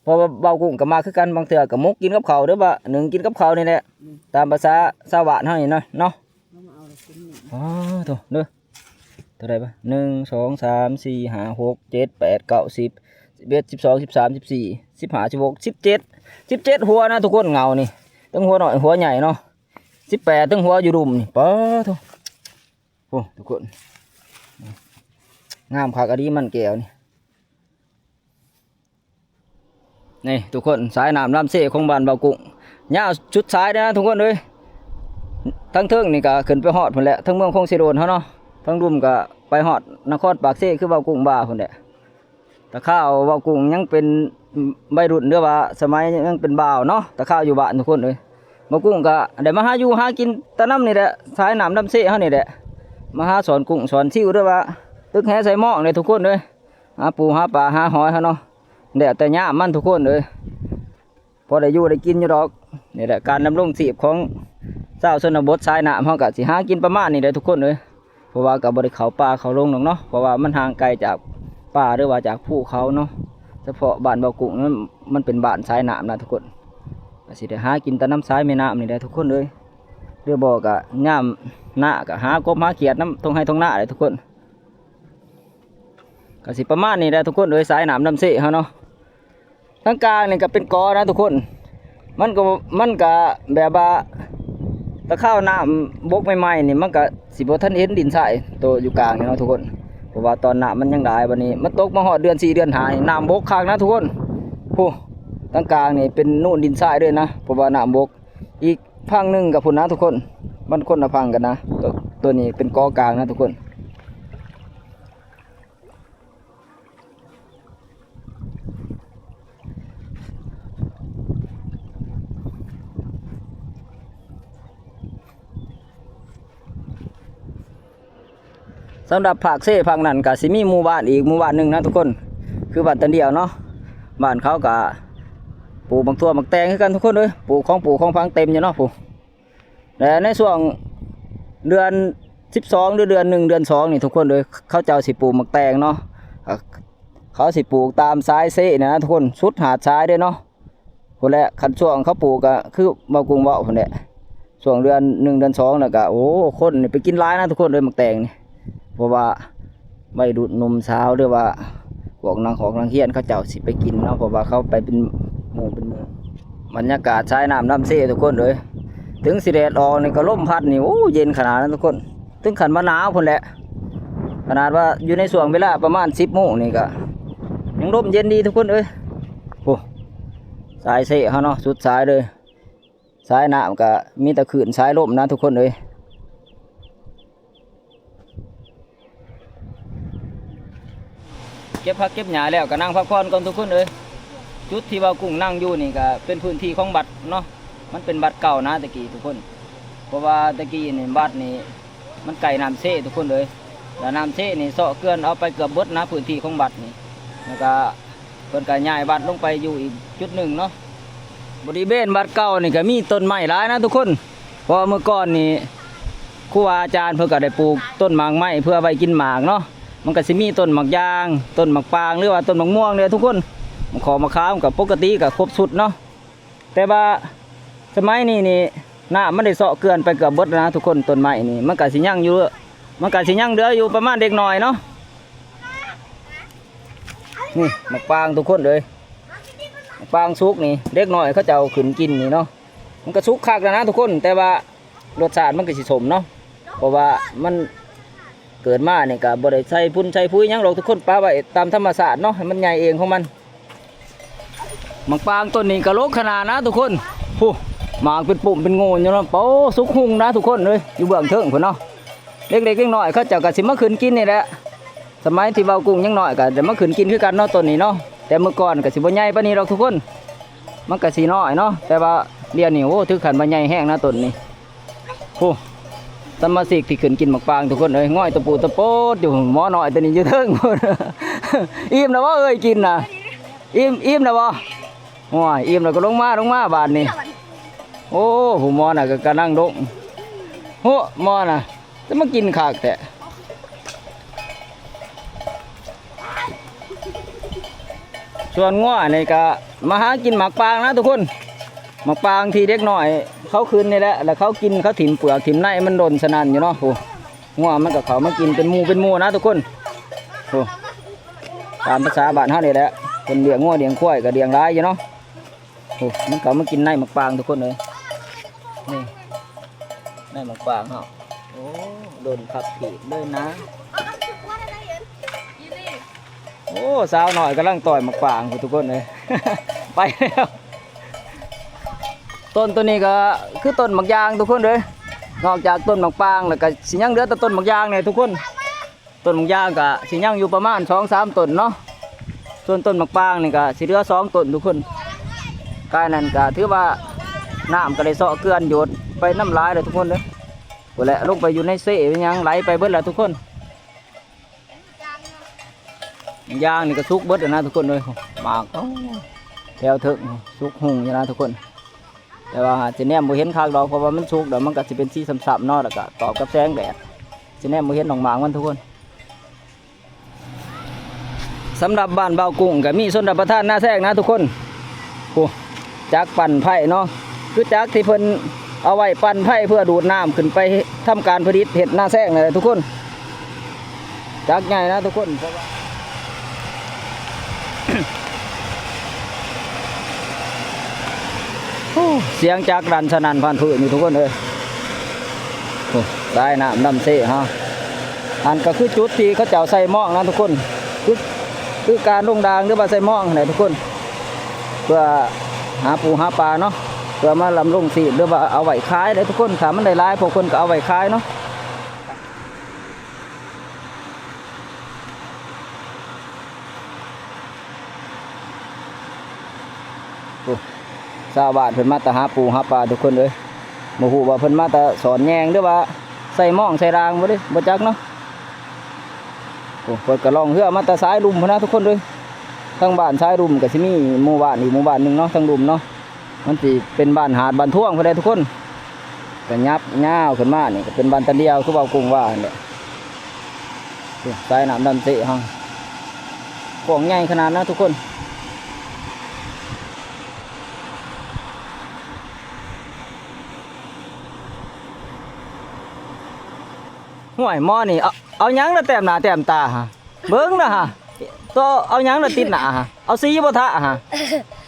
ເພາະວ່າບ່າວກຸ້ງກໍມັກຄືກັນ ບາງເທື່ອກໍໝົກກິນກັບເຂົ້າ ຫຼືວ່າໜຶ້ງກິນກັບເຂົ້ານີ້ແຫຼະ ອືມ ຕາມພາສາຊາວບ້ານເຮົານີ້ເນາະ ເນາະ. ເອົາມາເອົາແລ້ວກິນນີ້ ອໍໂທ້ ເດີ ເທົ່າໃດວະ ໜຶ່ງ ສອງ ສາມ ສີ່ ຫ້າ ຫົກ ເຈັດ ແປດ ເກົ້າ ສິບ ສິບເອັດ ສິບສອງ ສິບສາມ ສິບສີ່ ສິບຫ້າ ສິບຫົກ ສິບເຈັດ ສິບເຈັດຫົວນະທຸກຄົນ ເຫງົານີ້ ເຖິງຫົວນ້ອຍຫົວໃຫຍ່ເນາະ ສິບແປດ ເຖິງຫົວຢູ່ລຸ່ມນີ້ ປາໂທ້. ໂອ້ ທຸກຄົນ ງາມຄັກອີ່ຫຼີມັນແກ້ວນີ້ ນີ້ທຸກຄົນ ສາຍນ້ຳລຳເຊຂອງບ້ານບ່າວກຸ້ງ ຍາວສຸດສາຍເດີນະທຸກຄົນເອີຍ. ທາງເທິງນີ້ກໍຂຶ້ນໄປຮອດພຸ້ນແຫຼະ ທາງເມືອງຄົງເຊໂດນເຮົາເນາະ, ທາງລຸ່ມກໍໄປຮອດນະຄອນປາກເຊ ຄືເວົ້າກຸ້ງວ່າພຸ້ນແຫຼະ. ແຕ່ຄາວເວົ້າກຸ້ງຍັງເປັນໄວລຸ້ນ ຫຼືວ່າສະໄໝຍັງເປັນບ່າວເນາະ, ແຕ່ຄາວຢູ່ບ້ານທຸກຄົນເອີຍ. ເວົ້າກຸ້ງກໍໄດ້ມາຫາຢູ່ຫາກິນຕານ້ຳນີ້ແຫຼະ, ສາຍນ້ຳລຳເຊເຮົານີ້ແຫຼະ, ມາຫາສອນກຸ້ງສອນຊິວ ຫຼືວ່າຕຶກແຫໃສ່ມອງເດ້ທຸກຄົນເອີຍ, ຫາປູຫາປາຫາຫອຍເຮົາເນາະ, ແລ້ວແຕ່ຍາມມັນທຸກຄົນເອີຍ. ພໍໄດ້ຢູ່ໄດ້ກິນຢູ່ດອກ. ນີ້ແຫຼະການດຳລົງຊີບຂອງຊາວຊົນນະບົດສາຍນ້ຳເຮົາ ກໍຊິຫາກິນປະມານນີ້ແຫຼະທຸກຄົນເອີຍ. ເພາະວ່າກໍບໍ່ໄດ້ເຂົ້າປ່າເຂົ້າດົງດອກເນາະ, ເພາະວ່າມັນຫ່າງໄກຈາກປ່າ ຫຼືວ່າຈາກພູເຂົາເນາະ. ສະເພາະບ້ານເບົາກຸ້ງນັ້ນ ມັນເປັນບ້ານສາຍນ້ຳນະທຸກຄົນ, ກໍຊິໄດ້ຫາກິນແຕ່ນຳສາຍແມ່ນ້ຳນີ້ແຫຼະທຸກຄົນເອີຍ. ຫຼືບໍ່ກໍຍາມນາກໍຫາກົບຫາຂຽດນຳທົ່ງໄຮ່ທົ່ງນາແຫຼະທຸກຄົນ. ກໍຊິປະມານນີ້ແຫຼະທຸກຄົນເອີຍ, ສາຍນ້ຳລຳເຊເຮົາເນາະ. ທາງກາງນີ້ກໍເປັນກໍນະທຸກຄົນ, ມັນກໍ ມັນກໍແບບວ່າ ແຕ່ຄາວນ້ຳບົກໃໝ່ໆນີ້ ມັນກໍຊິບໍ່ທັນເຫັນດິນຊາຍໂຕຢູ່ກາງນີ້ເນາະທຸກຄົນ, ເພາະວ່າຕອນນ້ຳມັນຍັງຫຼາຍ. ບັດນີ້ມັນຕົກມາຮອດເດືອນສີ່ເດືອນຫ້ານີ້ ນ້ຳບົກຄັກນະທຸກຄົນ. ໂອ້ ທາງກາງນີ້ເປັນນູນດິນຊາຍເລີຍນະ, ເພາະວ່ານ້ຳບົກ. ອີກຝັ່ງໜຶ່ງກໍພຸ້ນນະທຸກຄົນ, ມັນຄົນລະຝັ່ງກັນນະ. ໂຕ ໂຕນີ້ເປັນກໍກາງນະທຸກຄົນ. ສຳລັບພາກເຊພາກນັ້ນ ກະຊິມີໝູ່ບ້ານອີກໝູ່ບ້ານໜຶ່ງນະທຸກຄົນ, ຄືບ້ານຕານດຽວເນາະ. ບ້ານເຂົາກະປູກໝາກຖົ່ວໝາກແຕງຄືກັນທຸກຄົນເອີຍ, ປູກຂອງປູກຂອງຝັງເຕັມຢູ່ເນາະພຸ້ນ. ແລະໃນຊ່ວງເດືອນສິບສອງ ຫຼືເດືອນໜຶ່ງ ເດືອນສອງນີ້ທຸກຄົນເອີຍ, ເຂົາເຈົ້າຊິປູກໝາກແຕງເນາະ, ເຂົາຊິປູກຕາມສາຍເຊນີ້ນະທຸກຄົນ, ສຸດຫາດຊາຍເດ້ເນາະ. ພຸ້ນແຫຼະ ຄັນຊ່ວງເຂົາປູກກໍຄືເວົ້າກຸ້ງເວົ້າພຸ້ນແຫຼະ, ຊ່ວງເດືອນໜຶ່ງເດືອນສອງແລ້ວກໍ ໂອ້ ຄົນນີ້ໄປກິນຫຼາຍນະທຸກຄົນເອີຍ ໝາກແຕງນີ້. ເພາະວ່າໄວລຸ້ນໜຸ່ມສາວ ຫຼືວ່າພວກນັກຮອກນັກຮຽນເຂົາເຈົ້າຊິໄປກິນເນາະ, ເພາະວ່າເຂົາໄປເປັນໝູ່ເປັນໝູ່. ບັນຍາກາດສາຍນ້ຳລຳເຊທຸກຄົນເອີຍ, ເຖິງຊິແດດອອກນີ້ກໍລົມພັດນີ້ ໂອ້ ເຢັນຂະໜາດນະທຸກຄົນ, ເຖິງຂັ້ນວ່າໜາວພຸ້ນແຫຼະ. ຂະໜາດວ່າຢູ່ໃນຊ່ວງເວລາປະມານສິບໂມງນີ້ກໍຍັງລົມເຢັນດີທຸກຄົນເອີຍ. ໂອ້ ສາຍເຊເຮົາເນາະ ສຸດສາຍເລີຍ. ສາຍນ້ຳກໍມີແຕ່ຄື້ນສາຍລົມນະທຸກຄົນເອີຍ. ເກັບຜັກເກັບຫຍ້າແລ້ວກໍນັ່ງພັກຜ່ອນກ່ອນທຸກຄົນເອີຍ. ຈຸດທີ່ເວົ້າກຸ້ງນັ່ງຢູ່ນີ້ກໍເປັນພື້ນທີ່ຂອງວັດເນາະ, ມັນເປັນວັດເກົ່ານະແຕ່ກີ້ທຸກຄົນ. ເພາະວ່າແຕ່ກີ້ນີ້ວັດນີ້ ມັນໃກ້ນ້ຳເຊທຸກຄົນເອີຍ, ແລ້ວນ້ຳເຊນີ້ເຊາະເຈື່ອນເອົາໄປເກືອບເບິດນະ ພື້ນທີ່ຂອງວັດນີ້. ແລ້ວກະເພິ່ນກະຍ້າຍວັດລົງໄປຢູ່ອີກຈຸດໜຶ່ງເນາະ. ບໍລິເວນວັດເກົ່ານີ້ກະມີຕົ້ນໄມ້ຫຼາຍນະທຸກຄົນ, ເພາະວ່າເມື່ອກ່ອນນີ້ຄູບາອາຈານເພິ່ນກະໄດ້ປູກຕົ້ນໝາກໄມ້ເພື່ອໄວ້ກິນໝາກເນາະ. ມັນກະຊິມີຕົ້ນໝາກຢາງ, ຕົ້ນໝາກປາງ ຫຼືວ່າຕົ້ນໝາກມ່ວງເດ້ທຸກຄົນ. ໝາກຂອກໝາກຂາມກະປົກກະຕິກະຄົບຊຸດເນາະ. ແຕ່ວ່າສະໄໝນີ້ນີ້ ນ້ຳມັນໄດ້ເຊາະເກືອນໄປເກືອບເບິດແລ້ວນະທຸກຄົນ. ຕົ້ນໄມ້ນີ້ມັນກະຊິຍັງຢູ່ ມັນກະຊິຍັງເຫຼືອຢູ່ປະມານເລັກນ້ອຍເນາະ. ນີ້ໝາກປາງທຸກຄົນເອີຍ, ໝາກປາງສຸກນີ້ ເດັກນ້ອຍເຂົາເຈົ້າຂຶ້ນກິນນີ້ເນາະ. ມັນກະສຸກຄັກແລ້ວນະທຸກຄົນ, ແຕ່ວ່າ ລົດຊາດມັນກໍຊິສົ້ມເນາະ, ເພາະວ່າມັນເກີດມານີ້ກໍບໍ່ໄດ້ໃສ່ຝຸ່ນໃສ່ປຸ໋ຍຫຍັງດອກທຸກຄົນ, ປະໄວ້ຕາມທຳມະຊາດເນາະ ໃຫ້ມັນໃຫຍ່ເອງຂອງມັນ. ໝາກປາງຕົ້ນນີ້ກໍດົກຂະໜາດນະທຸກຄົນ, ພຸ້ນ ໝາກເປັນປຸ່ມເປັນໂງ່ຢູ່ເນາະ. ໂອ້ ສຸກຮຸ່ງນະທຸກຄົນເອີຍ, ຢູ່ເບື້ອງເທິງພຸ້ນເນາະ. ເດັກໆນ້ອຍໆເຂົາເຈົ້າກໍຊິມາຂຶ້ນກິນນີ້ແຫຼະ. ສະໄໝທີ່ເວົ້າກຸ້ງຍັງນ້ອຍກໍໄດ້ມາຂຶ້ນກິນຄືກັນເນາະ ຕົ້ນນີ້ເນາະ, ແຕ່ເມື່ອກ່ອນກໍຊິບໍ່ໃຫຍ່ປານນີ້ດອກທຸກຄົນ, ມັນກໍຊິນ້ອຍເນາະ. ແຕ່ວ່າດຽວນີ້ ໂອ້ ຖືຂັ້ນວ່າໃຫຍ່ແຮງນະຕົ້ນນີ້. ໂອ້ ສະມາຊິກທີ່ຂຶ້ນກິນໝາກປາງທຸກຄົນເອີຍ, ງອຍຕະປູຕະໂປດຢູ່. ໝໍນ້ອຍຕົວນີ້ຢູ່ເທິງພຸ້ນ. ອີ່ມແລ້ວບໍ່ເອີຍ ກິນນະ? ອີ່ມ ອີ່ມແລ້ວບໍ່? ໂອ້ຍ ອີ່ມແລ້ວກໍລົງມາ ລົງມາບາດນີ້. ໂອ້ ຜູ້ໝໍນະກໍກຳລັງລົງ. ໂຫ ໝໍນະ ຈະມາກິນຄັກແທ້. ສ່ວນງົວນີ້ກໍມາຫາກິນໝາກປາງນະທຸກຄົນ, ໝາກປາງທີ່ເດັກນ້ອຍເຂົາຂຶ້ນນີ້ແຫຼະ ແລ້ວເຂົາກິນ ເຂົາຖິ້ມເປືອກຖິ້ມໃນມັນດົນສະນັ້ນຢູ່ເນາະ. ໂອ້ ງົວມັນກໍເຂົ້າມາກິນເປັນໝູ່ເປັນໝູ່ນະທຸກຄົນ. ໂອ້ ຕາມພາສາບ້ານເຮົານີ້ແຫຼະ, ເພິ່ນລ້ຽງງົວລ້ຽງຄວາຍກໍລ້ຽງຫຼາຍຢູ່ເນາະ. ໂອ້ ມັນເຂົ້າມາກິນໃນໝາກປາງທຸກຄົນເອີຍ. ນີ້ ໃນໝາກປາງເຮົາ. ໂອ້ ດົນຄັກອີກເລີຍນະ. ໂອ້ ສາວນ້ອຍກຳລັງຕ່ອຍໝາກປາງພຸ້ນທຸກຄົນເອີຍ. ໄປແລ້ວ. ຕົ້ນໂຕນີ້ກໍຄືຕົ້ນໝາກຢາງທຸກຄົນເອີຍ. ນອກຈາກຕົ້ນໝາກປາງແລ້ວ ກໍຊິຍັງເຫຼືອແຕ່ຕົ້ນໝາກຢາງນີ້ທຸກຄົນ. ຕົ້ນໝາກຢາງກໍຊິຍັງຢູ່ປະມານສອງສາມຕົ້ນເນາະ, ສ່ວນຕົ້ນໝາກປາງນີ້ກໍຊິເຫຼືອສອງຕົ້ນທຸກຄົນ. ກາຍນັ້ນກໍຖືວ່ານ້ຳກໍໄດ້ເຊາະເຈື່ອນໂຍດໄປນຳຫຼາຍແລ້ວທຸກຄົນເດີ. ພຸ້ນແຫຼະ ລົງໄປຢູ່ໃນເຊຫຍັງ ໄຫຼໄປເບິດແລ້ວທຸກຄົນ. ຢາງນີ້ກໍສຸກເບິດແລ້ວນະທຸກຄົນເອີຍ. ໝາກ ໂອ້ ແຖວເທິງສຸກຮຸ່ງຢູ່ນະທຸກຄົນ, ແຕ່ວ່າຊິແນມບໍ່ເຫັນຄັກດອກ ເພາະວ່າມັນສຸກແລ້ວ ມັນກໍຊິເປັນສີຊ້ຳໆເນາະ, ແລ້ວກໍຕອບກັບແສງແດດ ຊິແນມບໍ່ເຫັນດອກໝາກມັນທຸກຄົນ. ສຳລັບບ້ານບ່າວກຸ້ງກໍມີຊົນລະປະທານນາແຊງນະທຸກຄົນ. ໂອ້ ຈັກປັ່ນໄຟເນາະ, ຄືຈັກທີ່ເພິ່ນເອົາໄວ້ປັ່ນໄຟເພື່ອດູດນ້ຳຂຶ້ນໄປທຳການຜະລິດເຮັດນາແຊງນັ້ນແຫຼະທຸກຄົນ. ຈັກໃຫຍ່ນະທຸກຄົນ ເພາະວ່າ ໂອ້ ສຽງຈັກດັນສະໜັ່ນພັນຜືນຢູ່ທຸກຄົນເອີຍ. ໂອ້ ສາຍນ້ຳດຳເຊເຮົາ. ອັນກໍຄືຈຸດທີ່ເຂົາເຈົ້າໃສ່ມອງນະທຸກຄົນ, ຄື ຄືການລົງດາງ ຫຼືວ່າໃສ່ມອງຫັ້ນແຫຼະທຸກຄົນ, ເພື່ອຫາປູຫາປາເນາະ, ເພື່ອມາລຳລົງຊີບ ຫຼືວ່າເອົາໄວ້ຂາຍເດ້ທຸກຄົນ. ຖ້າມັນໄດ້ຫຼາຍ ພວກເພິ່ນກໍເອົາໄວ້ຂາຍເນາະ. ໂອ້ ຊາວບ້ານເພິ່ນມາແຕ່ຫາປູຫາປາທຸກຄົນເອີຍ. ບໍ່ຮູ້ວ່າເພິ່ນມາແຕ່ສອນແຍງ ຫຼືວ່າໃສ່ມອງໃສ່ດາງບໍ່ເດ້ ບໍ່ຈັກເນາະ. ໂອ້ ເພິ່ນກໍລ່ອງເຮືອມາແຕ່ສາຍລຸ່ມພຸ້ນນະທຸກຄົນເອີຍ. ທາງບ້ານສາຍລຸ່ມກໍຊິມີໝູ່ບ້ານອີກໝູ່ບ້ານໜຶ່ງເນາະ ທາງລຸ່ມເນາະ. ມັນຊິເປັນບ້ານຫາດບ້ານທວງພຸ້ນແຫຼະທຸກຄົນ, ກໍຫຍັບຍາວຂຶ້ນມານີ້ກໍເປັນບ້ານຕາດຽວ ຄືເວົ້າກຸ້ງວ່າຫັ້ນແຫຼະ. ໂອ້ ສາຍນ້ຳດຳເຊເຮົາ ກວ້າງໃຫຍ່ຂະໜາດນະທຸກຄົນ. ຫ້ວຍ ໝໍນີ້ ເອົາ ເອົາຫຍັງລະແຕ້ມໜ້າແຕ້ມຕາຫະ? ເບິ່ງນະຫະ ໂຕເອົາຫຍັງລະຕິດໜ້າຫະ? ເອົາສີບໍ່ທາຫະ?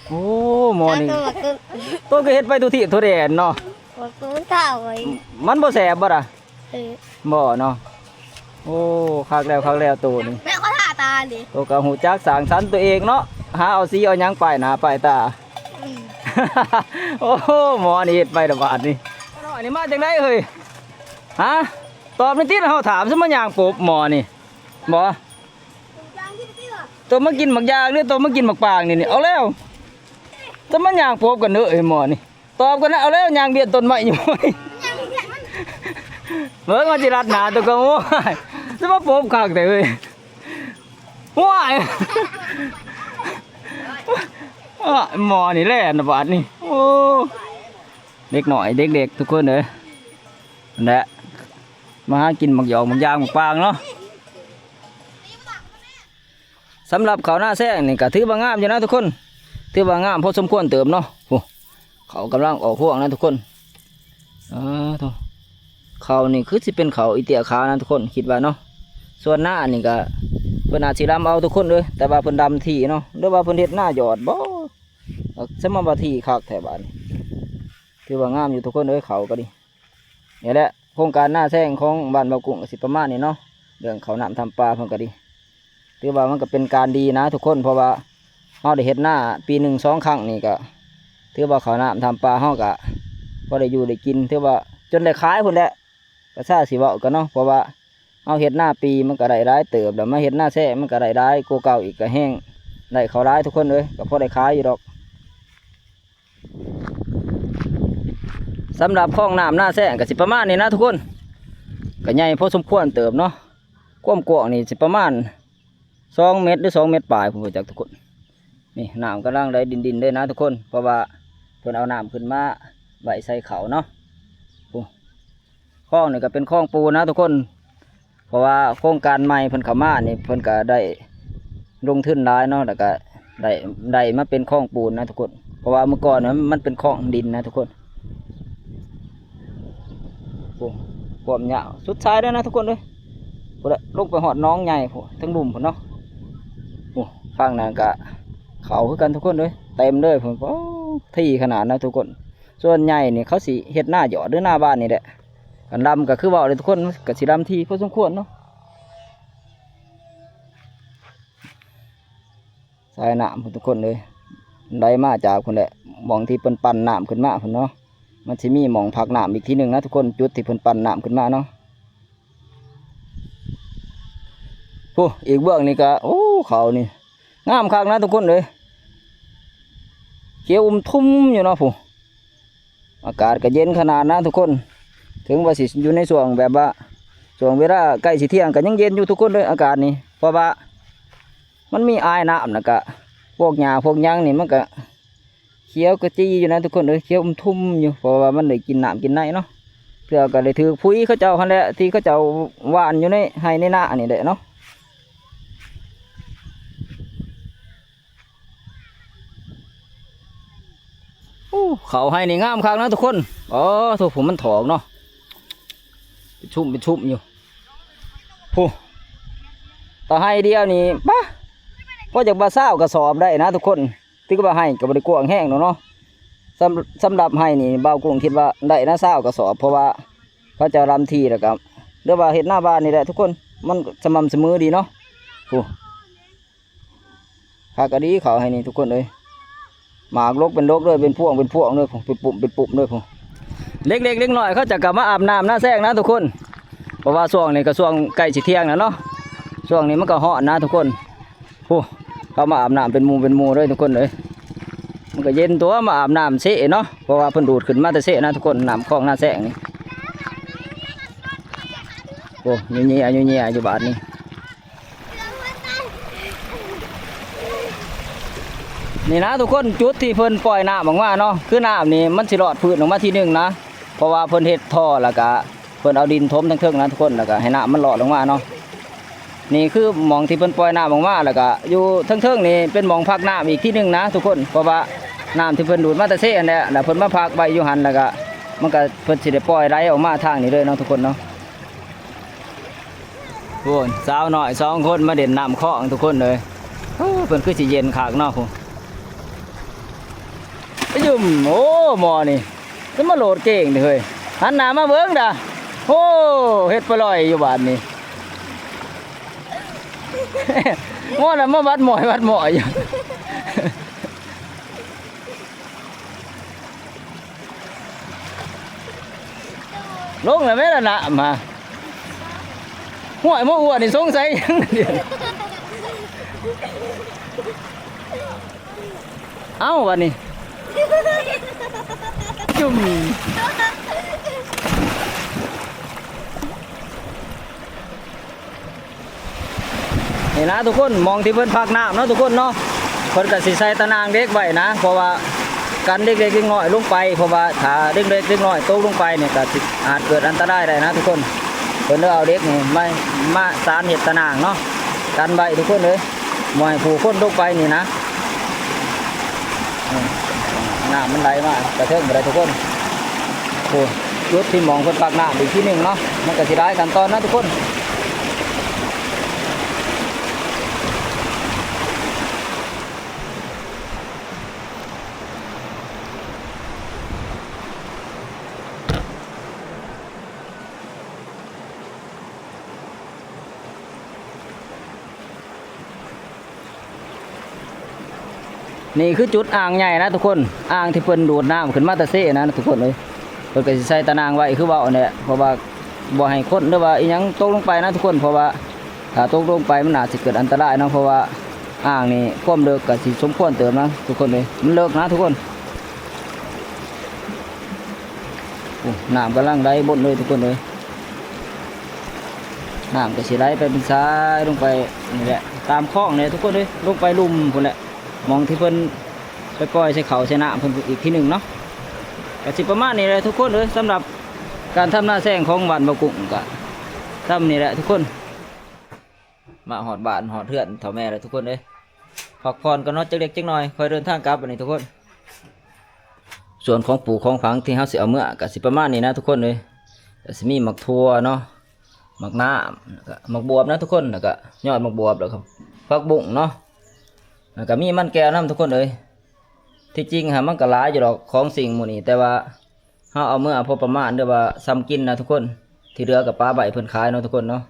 ໂອ້ ໝໍນີ້ ໂຕກໍເຮັດໄປທົ່ວທີບທົ່ວແດນເນາະ. ມັນບໍ່ແສບບໍ່ລະ? ເອີ ບໍ່ເນາະ. ໂອ້ ຄັກແລ້ວ ຄັກແລ້ວໂຕນີ້. ແມ່ເຂົາທາຕານີ້ ໂຕກໍຮູ້ຈັກສ້າງສັນຕົວເອງເນາະ, ຫາເອົາສີເອົາຫຍັງປ້າຍໜ້າປ້າຍຕາ. ໂອ້ ໝໍນີ້ເຮັດໄປລະບາດນີ້. ນ້ອຍນີ້ມາຈັ່ງໃດເຮີ້ຍ? ຫະ? ຕອບໜ່ອຍຕິ ເຮົາຖາມ ຊິມາຍ່າງປົບໝໍນີ້. ບໍ່ ໂຕມາກິນໝາກຢາງ ຫຼື ໂຕມາກິນໝາກປາງນີ້ ນີ້ ເອົາແລ້ວ ໂຕມາຍ່າງປົບກັນເດີ້ ເອີຍ ໝໍນີ້. ຕອບກັນນະ ເອົາແລ້ວ ຍ່າງບຽດຕົ້ນໄມ້ຢູ່. ເບິ່ງວ່າຊິລັດໜ້າໂຕກໍ ໂອ້ຍ ຊິມາປົບຄັກແທ້ເວີຍ. ໂອ້ຍ ໝໍນີ້ແຫຼະນະບາດນີ້. ໂອ້ ເດັກນ້ອຍເດັກໆ ທຸກຄົນເອີຍ ນັ້ນແຫຼະ ມາຫາກິນໝາກຢອກໝາກຢາງໝາກປາງເນາະ. ສຳລັບເຂົ້ານາແຊງນີ້ກໍຖືວ່າງາມຢູ່ນະທຸກຄົນ, ຖືວ່າງາມພໍສົມຄວນເຕີບເນາະ. ໂອ້ ເຂົ້າກຳລັງອອກຮວງນະທຸກຄົນ. ອາໂທ້ ເຂົ້ານີ້ຄືຊິເປັນເຂົ້າອີເຕ້ຍຂາວນະທຸກຄົນ ຄິດວ່າເນາະ. ສ່ວນນານີ້ກໍເພິ່ນອາດຊິດຳເອົາທຸກຄົນເອີຍ, ແຕ່ວ່າເພິ່ນດຳຖີ່ເນາະ ຫຼືວ່າເພິ່ນເຮັດນາຢອດບໍ? ສຳມາວ່າຖີ່ຄັກແທ້ບາດນີ້. ຖືວ່າງາມຢູ່ທຸກຄົນເອີຍ ເຂົ້າກໍດີ. ນີ້ແຫຼະ ໂຄງການນາແຊງຂອງບ້ານເບົາກຸ້ງກໍຊິປະມານນີ້ເນາະ, ເລື່ອງເຂົ້ານ້ຳທຳປາເພິ່ນກໍດີ. ຖືວ່າມັນກໍເປັນການດີນະທຸກຄົນ ເພາະວ່າເຮົາໄດ້ເຮັດນາປີໜຶ່ງສອງຄັ້ງນີ້ ກໍຖືວ່າເຂົ້ານ້ຳທຳປາເຮົາກໍພໍໄດ້ຢູ່ໄດ້ກິນ, ຖືວ່າຈົນໄດ້ຂາຍພຸ້ນແຫຼະ ປະຊາຊິເວົ້າກັນເນາະ. ເພາະວ່າເຮົາເຮັດນາປີມັນກໍໄດ້ຫຼາຍເຕີບ, ແລ້ວມາເຮັດນາແຊງມັນກໍໄດ້ຫຼາຍກວ່າເກົ່າອີກ, ກໍແຮງໄດ້ເຂົ້າຫຼາຍທຸກຄົນເອີຍ, ກໍພໍໄດ້ຂາຍຢູ່ດອກ. ສຳລັບຄອງນ້ຳນາແຊງກໍຊິປະມານນີ້ນະທຸກຄົນ, ກໍໃຫຍ່ພໍສົມຄວນເຕີບເນາະ. ຄວາມກວ້າງນີ້ຊິປະມານສອງເມັດ ຫຼື ສອງເມັດປາຍພຸ້ນ ບໍ່ຈັກທຸກຄົນ. ນີ້ນ້ຳກຳລັງໄຫຼດິນໆເລີຍນະທຸກຄົນ, ເພາະວ່າເພິ່ນເອົານ້ຳຂຶ້ນມາໄວ້ໃສ່ເຂົ້າເນາະ. ໂອ້ ຄອງນີ້ກໍເປັນຄອງປູນນະທຸກຄົນ, ເພາະວ່າໂຄງການໃໝ່ເພິ່ນເຂົ້າມານີ້ ເພິ່ນກໍໄດ້ລົງທຶນຫຼາຍເນາະ, ແລ້ວກໍໄດ້ ໄດ້ມາເປັນຄອງປູນນະທຸກຄົນ, ເພາະວ່າເມື່ອກ່ອນມັນ ມັນເປັນຄອງດິນນະທຸກຄົນ. ໂອ້ ຄວາມຍາວສຸດສາຍເລີຍນະທຸກຄົນເອີຍ, ພຸ້ນແຫຼະ ລົງໄປຮອດໜອງໃຫຍ່ພຸ້ນ ເທິງລຸ່ມພຸ້ນເນາະ. ໂອ້ ຝັ່ງນັ້ນກໍເຂົ້າຄືກັນທຸກຄົນເອີຍ, ເຕັມເລີຍພຸ້ນ. ໂອ້ ຖີ່ຂະໜາດນະທຸກຄົນ. ສ່ວນໃຫຍ່ນີ້ເຂົາຊິເຮັດນາຢອດ ຫຼື ນາບານນີ້ແຫຼະ. ຄັນດຳກໍຄືເວົ້າເລີຍທຸກຄົນ, ມັນກໍຊິດຳຖີ່ພໍສົມຄວນເນາະ. ສາຍນ້ຳພຸ້ນທຸກຄົນເອີຍ, ໄຫຼມາຈາກພຸ້ນແຫຼະ ໝ່ອງທີ່ເພິ່ນປັ່ນນ້ຳຂຶ້ນມາພຸ້ນເນາະ. ມັນຊິມີໝ່ອງພັກນ້ຳອີກທີໜຶ່ງນະທຸກຄົນ ຈຸດທີ່ເພິ່ນປັ່ນນ້ຳຂຶ້ນມາເນາະ. ໂອ້ ອີກເບື້ອງນີ້ກະ ໂອ້ ເຂົານີ້ງາມຄັກນະທຸກຄົນເອີຍ ຂຽວອຸ່ມທຸ່ມຢູ່ເນາະ ຜູ້ ອາກາດກະເຢັນຂະໜາດນະທຸກຄົນ. ເຖິງວ່າຊິຢູ່ໃນຊ່ວງແບບວ່າ ຊ່ວງເວລາໃກ້ຊິທ່ຽງກະຍັງເຢັນຢູ່ທຸກຄົນເອີຍ ອາກາດນີ້ ເພາະວ່າມັນມີອາຍນ້ຳ ແລ້ວກະພວກຫຍ້າພວກຫຍັງນີ້ມັນກະ ຂຽວຂະຈີຢູ່ນະທຸກຄົນເອີຍ ຂຽວອຸ່ມທຸ່ມຢູ່ ເພາະວ່າມັນໄດ້ກິນນ້ຳກິນໃນເນາະ. ເທື່ອກໍໄດ້ຖືກຜຸຍເຂົາເຈົ້າຫັ້ນແຫຼະ ທີ່ເຂົາເຈົ້າຫວ່ານຢູ່ໃນໄຮ່ໃນນານີ້ແຫຼະເນາະ. ໂອ້ ເຂົ້າໄຮ່ນີ້ງາມຄັກນະທຸກຄົນ. ອໍ ໂທ້ ຜູ້ມັນຖອກເນາະ ເປັນຊຸມເປັນຊຸມຢູ່ ຜູ້ ຕາໄຮ່ດຽວນີ້ ປະ ພໍຢາກວ່າຊາວກະສອບໄດ້ນະທຸກຄົນ. ຖືວ່າໄຮ່ກໍບໍ່ໄດ້ກວ້າງແຮງດອກເນາະ. ສຳ ສຳລັບໄຮ່ນີ້ບ່າວກຸ້ງຄິດວ່າໄດ້ນະຊາວກະສອບ ເພາະວ່າເຂົາເຈົ້າລຳທີ່ ແລ້ວກໍ ຫຼືວ່າເຮັດນາບ້ານນີ້ແຫຼະທຸກຄົນ ມັນສະໝ່ຳສະເໝີດີເນາະ. ໂອ້ ຄັກອີ່ຫຼີເຂົ້າໄຮ່ນີ້ທຸກຄົນເອີຍ ໝາກດົກເປັນດົກເລີຍ ເປັນພວງເປັນພວງເລີຍ ເປັນປຸ່ມເປັນປຸ່ມເລີຍ. ເດັກໆເດັກນ້ອຍເຂົາເຈົ້າກໍມາອາບນ້ຳນາແຊງນະທຸກຄົນ ເພາະວ່າຊ່ວງນີ້ກໍຊ່ວງໃກ້ຊິທ່ຽງແລ້ວເນາະ ຊ່ວງນີ້ມັນກໍຮ້ອນນະທຸກຄົນ. ໂອ້ ເຂົາມາອາບນ້ຳເປັນໝູ່ເປັນໝູ່ເລີຍທຸກຄົນເອີຍ ມັນກໍເຢັນຕົວະ ມາອາບນ້ຳເຊເນາະ ເພາະວ່າເພິ່ນດູດຂຶ້ນມາແຕ່ເຊນະທຸກຄົນ ນ້ຳຄອງນາແຊງນີ້. ໂອ້ ຍູ່ເຍຍ ຍູ່ເຍຍຢູ່ບາດນີ້ ນີ້ນະທຸກຄົນ ຈຸດທີ່ເພິ່ນປ່ອຍນ້ຳອອກມາເນາະ ຄືນ້ຳນີ້ມັນຊິລອດພື້ນອອກມາທີໜຶ່ງນະ ເພາະວ່າເພິ່ນເຮັດທໍ່ ແລ້ວກະເພິ່ນເອົາດິນຖົມທາງເທິງນະທຸກຄົນ ແລ້ວກະໃຫ້ນ້ຳມັນລອດລົງມາເນາະ. ນີ້ຄືໝ່ອງທີ່ເພິ່ນປ່ອຍນ້ຳອອກມາ ແລ້ວກະຢູ່ເທິງໆນີ້ເປັນໝ່ອງພັກນ້ຳອີກທີໜຶ່ງນະທຸກຄົນ ເພາະວ່ານ້ຳທີ່ເພິ່ນດູດມາແຕ່ເຊຫັ້ນແຫຼະ ແລ້ວເພິ່ນມາພັກໄວ້ຢູ່ຫັ້ນ ແລ້ວກະມັນກະ ເພິ່ນຊິໄດ້ປ່ອຍໄຫຼອອກມາທາງນີ້ເລີຍເນາະທຸກຄົນເນາະ. ໂອ້ ສາວນ້ອຍສອງຄົນມາຫຼິ້ນນ້ຳຄອງທຸກຄົນເອີຍ ໂອ້ ເພິ່ນຄືຊິເຢັນຄັກເນາະ ພຸ້ນ ປະຍຸມ. ໂອ້ ໝໍນີ້ ຄືມາໂຫຼດເກັ່ງເດ້ເຮີ້ຍ ຫັນໜ້າມາເບິ່ງດາ. ໂອ້ ເຮັດປະຫຼອຍຢູ່ບາດນີ້ ໝໍນະ ມາວັດໝອຍວັດໝອຍຢູ່. ລົງແລ້ວແມ່ນລະນະ ມາ ຫ້ວຍ ໝໍອ້ວນນີ້ສົງໄສຫຍັງ ເອົ້າ ບາດນີ້ ຈຸ່ມ. ນີ້ນະທຸກຄົນ ໝ່ອງທີ່ເພິ່ນພັກນ້ຳເນາະທຸກຄົນເນາະ ເພິ່ນກະຊິໃສ່ຕາໜ່າງເຫຼັກໄວ້ນະ ເພາະວ່າກັນເດັກໆເດັກນ້ອຍລົງໄປ ເພາະວ່າຖ້າເດັກໆເດັກນ້ອຍຕົກລົງໄປນີ້ກະຊິອາດເກີດອັນຕະລາຍໄດ້ນະທຸກຄົນ. ເພິ່ນເລີຍເອົາເຫຼັກນີ້ມາ ມາສານເຮັດຕາໜ່າງເນາະ ກັນໄວ້ທຸກຄົນເອີຍ ບໍ່ໃຫ້ຜູ້ຄົນຕົກໄປນີ້ນະ. ເອີ ນ້ຳມັນໄຫຼມາກະເທິງບໍ່ໄດ້ທຸກຄົນ. ໂອ້ ຈຸດທີ່ໝ່ອງເພິ່ນຕັກນ້ຳອີກທີໜຶ່ງເນາະ ມັນກະຊິຫຼາຍຂັ້ນຕອນນະທຸກຄົນ. ນີ້ຄືຈຸດອ່າງໃຫຍ່ນະທຸກຄົນ ອ່າງທີ່ເພິ່ນດູດນ້ຳຂຶ້ນມາແຕ່ເຊນະທຸກຄົນເອີຍ. ເພິ່ນກະຊິໃສ່ຕາໜ່າງໄວ້ຄືເວົ້າຫັ້ນແຫຼະ ເພາະວ່າບໍ່ໃຫ້ຄົນ ຫຼືວ່າອີ່ຫຍັງຕົກລົງໄປນະທຸກຄົນ ເພາະວ່າຖ້າຕົກລົງໄປມັນອາດຊິເກີດອັນຕະລາຍເນາະ ເພາະວ່າອ່າງນີ້ຄວາມເລິກກະຊິສົມຄວນເຕີບນະທຸກຄົນເອີຍ ມັນເລິກນະທຸກຄົນ. ໂອ້ ນ້ຳກຳລັງໄຫຼບົນເລີຍທຸກຄົນເອີຍ ນ້ຳກະຊິໄຫຼໄປເປັນສາຍລົງໄປນີ້ແຫຼະ ຕາມຄອງນີ້ແຫຼະທຸກຄົນເອີຍ ລົງໄປລຸ່ມພຸ້ນແຫຼະ ໝ່ອງທີ່ເພິ່ນໄປປ່ອຍໃສ່ເຂົ້າໃສ່ນ້ຳເພິ່ນອີກທີໜຶ່ງເນາະ. ກະຊິປະມານນີ້ແຫຼະທຸກຄົນເອີຍ ສຳລັບການທຳນາແຊງຂອງບ້ານບ່າວກຸ້ງກະຊ່ຳນີ້ແຫຼະທຸກຄົນ. ມາຮອດບ້ານຮອດເຮືອນເຖົ້າແມ່ແລ້ວທຸກຄົນເອີຍ ພັກຜ່ອນກ່ອນເນາະ ຈັກເລັກຈັກນ້ອຍ ຄ່ອຍເດີນທາງກັບບາດນີ້ທຸກຄົນ. ສ່ວນຂອງປູກຂອງຝັງທີ່ເຮົາຊິເອົາເມືອກະຊິປະມານນີ້ນະທຸກຄົນເອີຍ ກະຊິມີໝາກຖົ່ວເນາະ ໝາກໜາມ ແລ້ວກະໝາກບວບນະທຸກຄົນ ແລ້ວກະຍອດໝາກບວບ ແລ້ວກະຜັກບຸ້ງເນາະ ແລ້ວກະມີມັນແກ້ວນຳທຸກຄົນເອີຍ. ທີ່ຈິງຫັ້ນມັນກະຫຼາຍຢູ່ດອກຂອງສິ່ງໝູ່ນີ້ ແຕ່ວ່າ ເຮົາເອົາເມືອພໍປະມານ ຫຼືວ່າຊ່ຳກິນນະທຸກຄົນ ທີ່ເຫຼືອກໍປະໄວ້ເພິ່ນຂາຍເນາະທຸກຄົນເນາະ.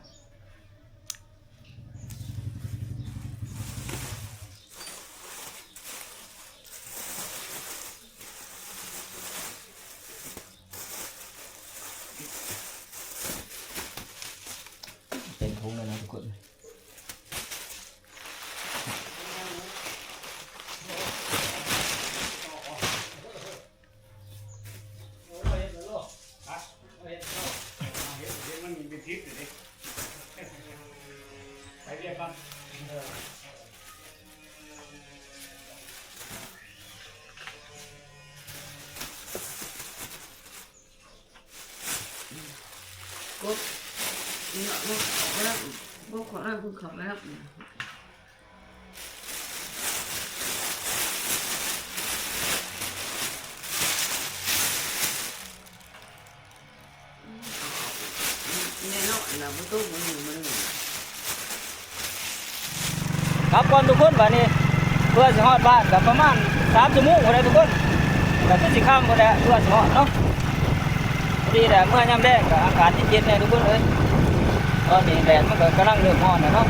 ກົດ ເນາະ ເນາະ ເຂົ້າໄປແລ້ວ ບໍ່ເຂົ້າແລ້ວ ເຂົ້າໄປແລ້ວ. ແນ່ນອນລະ ບໍ່ຕົກມື້ນີ້ມື້ໜຶ່ງ. ກັບກ່ອນທຸກຄົນ ບາດນີ້ເພື່ອຊິຮອດບ້ານກໍປະມານສາມຊົ່ວໂມງພຸ້ນແຫຼະທຸກຄົນ ກໍຄືຊິຄ່ຳພຸ້ນແຫຼະ ເພື່ອຊິຮອດເນາະ. ພໍດີແຫຼະ ເມື່ອຍາມແລງກໍອາກາດເຢັນໆແດ່ທຸກຄົນເອີຍ. ຕອນນີ້ແດດມັນກໍກຳລັງເລີ່ມຮ້ອນແລ້ວເນາະ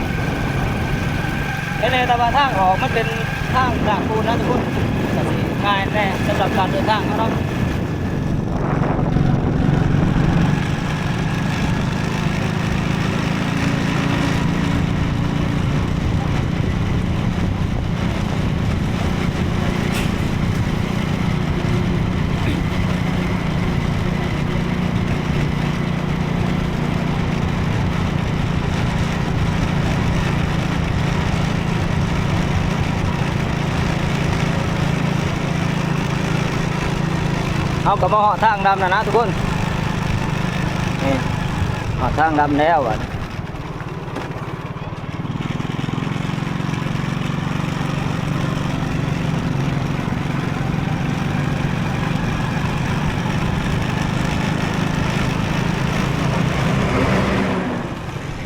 ແຕ່ ແຕ່ວ່າທາງອອກມັນເປັນທາງດານປູນນະທຸກຄົນ ກໍຊິງ່າຍແດ່ສຳລັບການເດີນທາງເຮົາເນາະ. ເຮົາກໍມາຮອດທາງດຳແລ້ວນະທຸກຄົນ ນີ້ ຮອດທາງດຳແລ້ວບາດນີ້.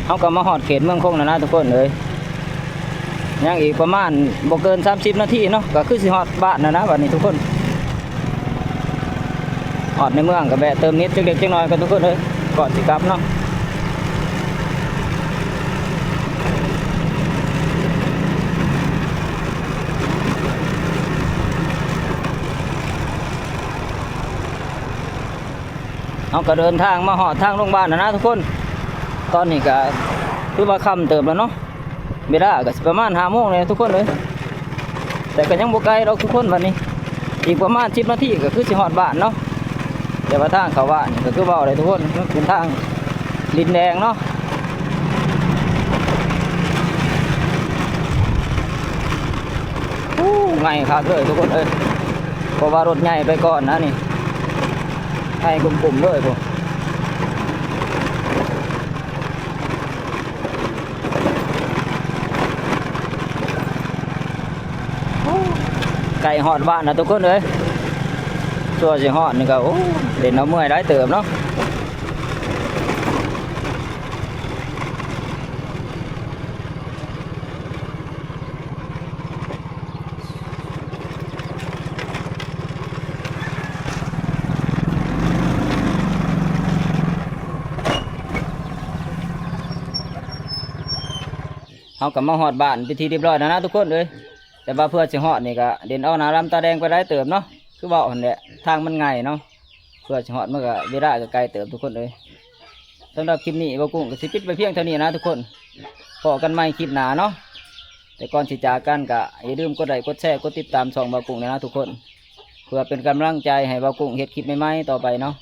ເຮົາກໍມາຮອດເຂດເມືອງຄົງແລ້ວນະທຸກຄົນເອີຍ ຍັງອີກປະມານບໍ່ເກີນສາມສິບນາທີເນາະ ກໍຄືຊິຮອດບ້ານແລ້ວນະບາດນີ້ທຸກຄົນ. ຮອດໃນເມືອງກໍແວະເຕີມນິດຈັກເລັກຈັກນ້ອຍກ່ອນທຸກຄົນເອີຍ ກ່ອນຊິກັບເນາະ. ເຮົາກໍເດີນທາງມາຮອດທາງໂຮງບານແລ້ວນະທຸກຄົນ ຕອນນີ້ກໍຖືວ່າຄ່ຳເຕີບແລ້ວເນາະ. ເວລາກໍຊິປະມານຫ້າໂມງແລ້ວທຸກຄົນເອີຍ ແຕ່ກໍຍັງບໍ່ໄກດອກທຸກຄົນ ບາດນີ້ອີກປະມານສິບນາທີກໍຄືຊິຮອດບ້ານເນາະ. ແຕ່ວ່າທາງເຂົ້າບ້ານນີ້ກໍຄືເວົ້າໄດ້ທຸກຄົນ ມັນເປັນທາງດິນແດງເນາະ. ໂອ້ ງ່າຍຄັກເລີຍທຸກຄົນເອີຍ ເພາະວ່າລົດໃຫຍ່ໄປກ່ອນນະນີ້ ໃຫຍ່ກຸ້ມໆເລີຍພຸ້ນ. ໃກ້ຮອດບ້ານແລ້ວທຸກຄົນເອີຍ ຊົ່ວຊິຮອດນີ້ກໍ ໂອ້ ເຫຼັ້ນເອົາເມື່ອຍຫຼາຍເຕີບເນາະ. ເຮົາກໍມາຮອດບ້ານເປັນທີ່ຮຽບຮ້ອຍແລ້ວນະທຸກຄົນເອີຍ ແຕ່ວ່າເພື່ອຊິຮອດນີ້ກໍເຫຼັ້ນເອົາໜ້າດຳຕາແດງໄປຫຼາຍເຕີບເນາະ ຄືເວົ້າຫັ້ນແຫຼະ ທາງມັນງ່າຍເນາະ. ເພື່ອຊິຮອດມັນກໍເວລາກໍໄກເຕີບທຸກຄົນເອີຍ. ສຳລັບຄລິບນີ້ ບ່າວກຸ້ງກໍຊິປິດໄວ້ພຽງເທົ່ານີ້ນະທຸກຄົນ. ພໍ້ກັນໃໝ່ຄລິບໜ້າເນາະ. ແຕ່ກ່ອນຊິຈາກກັນກໍຢ່າລືມກົດໄລ້ ກົດແຊ ກົດຕິດຕາມຊ່ອງບ່າວກຸ້ງແດ່ນະທຸກຄົນ ເພື່ອເປັນກຳລັງໃຈໃຫ້ບ່າວກຸ້ງເຮັດຄລິບໃໝ່ໆຕໍ່ໄປເນາະ.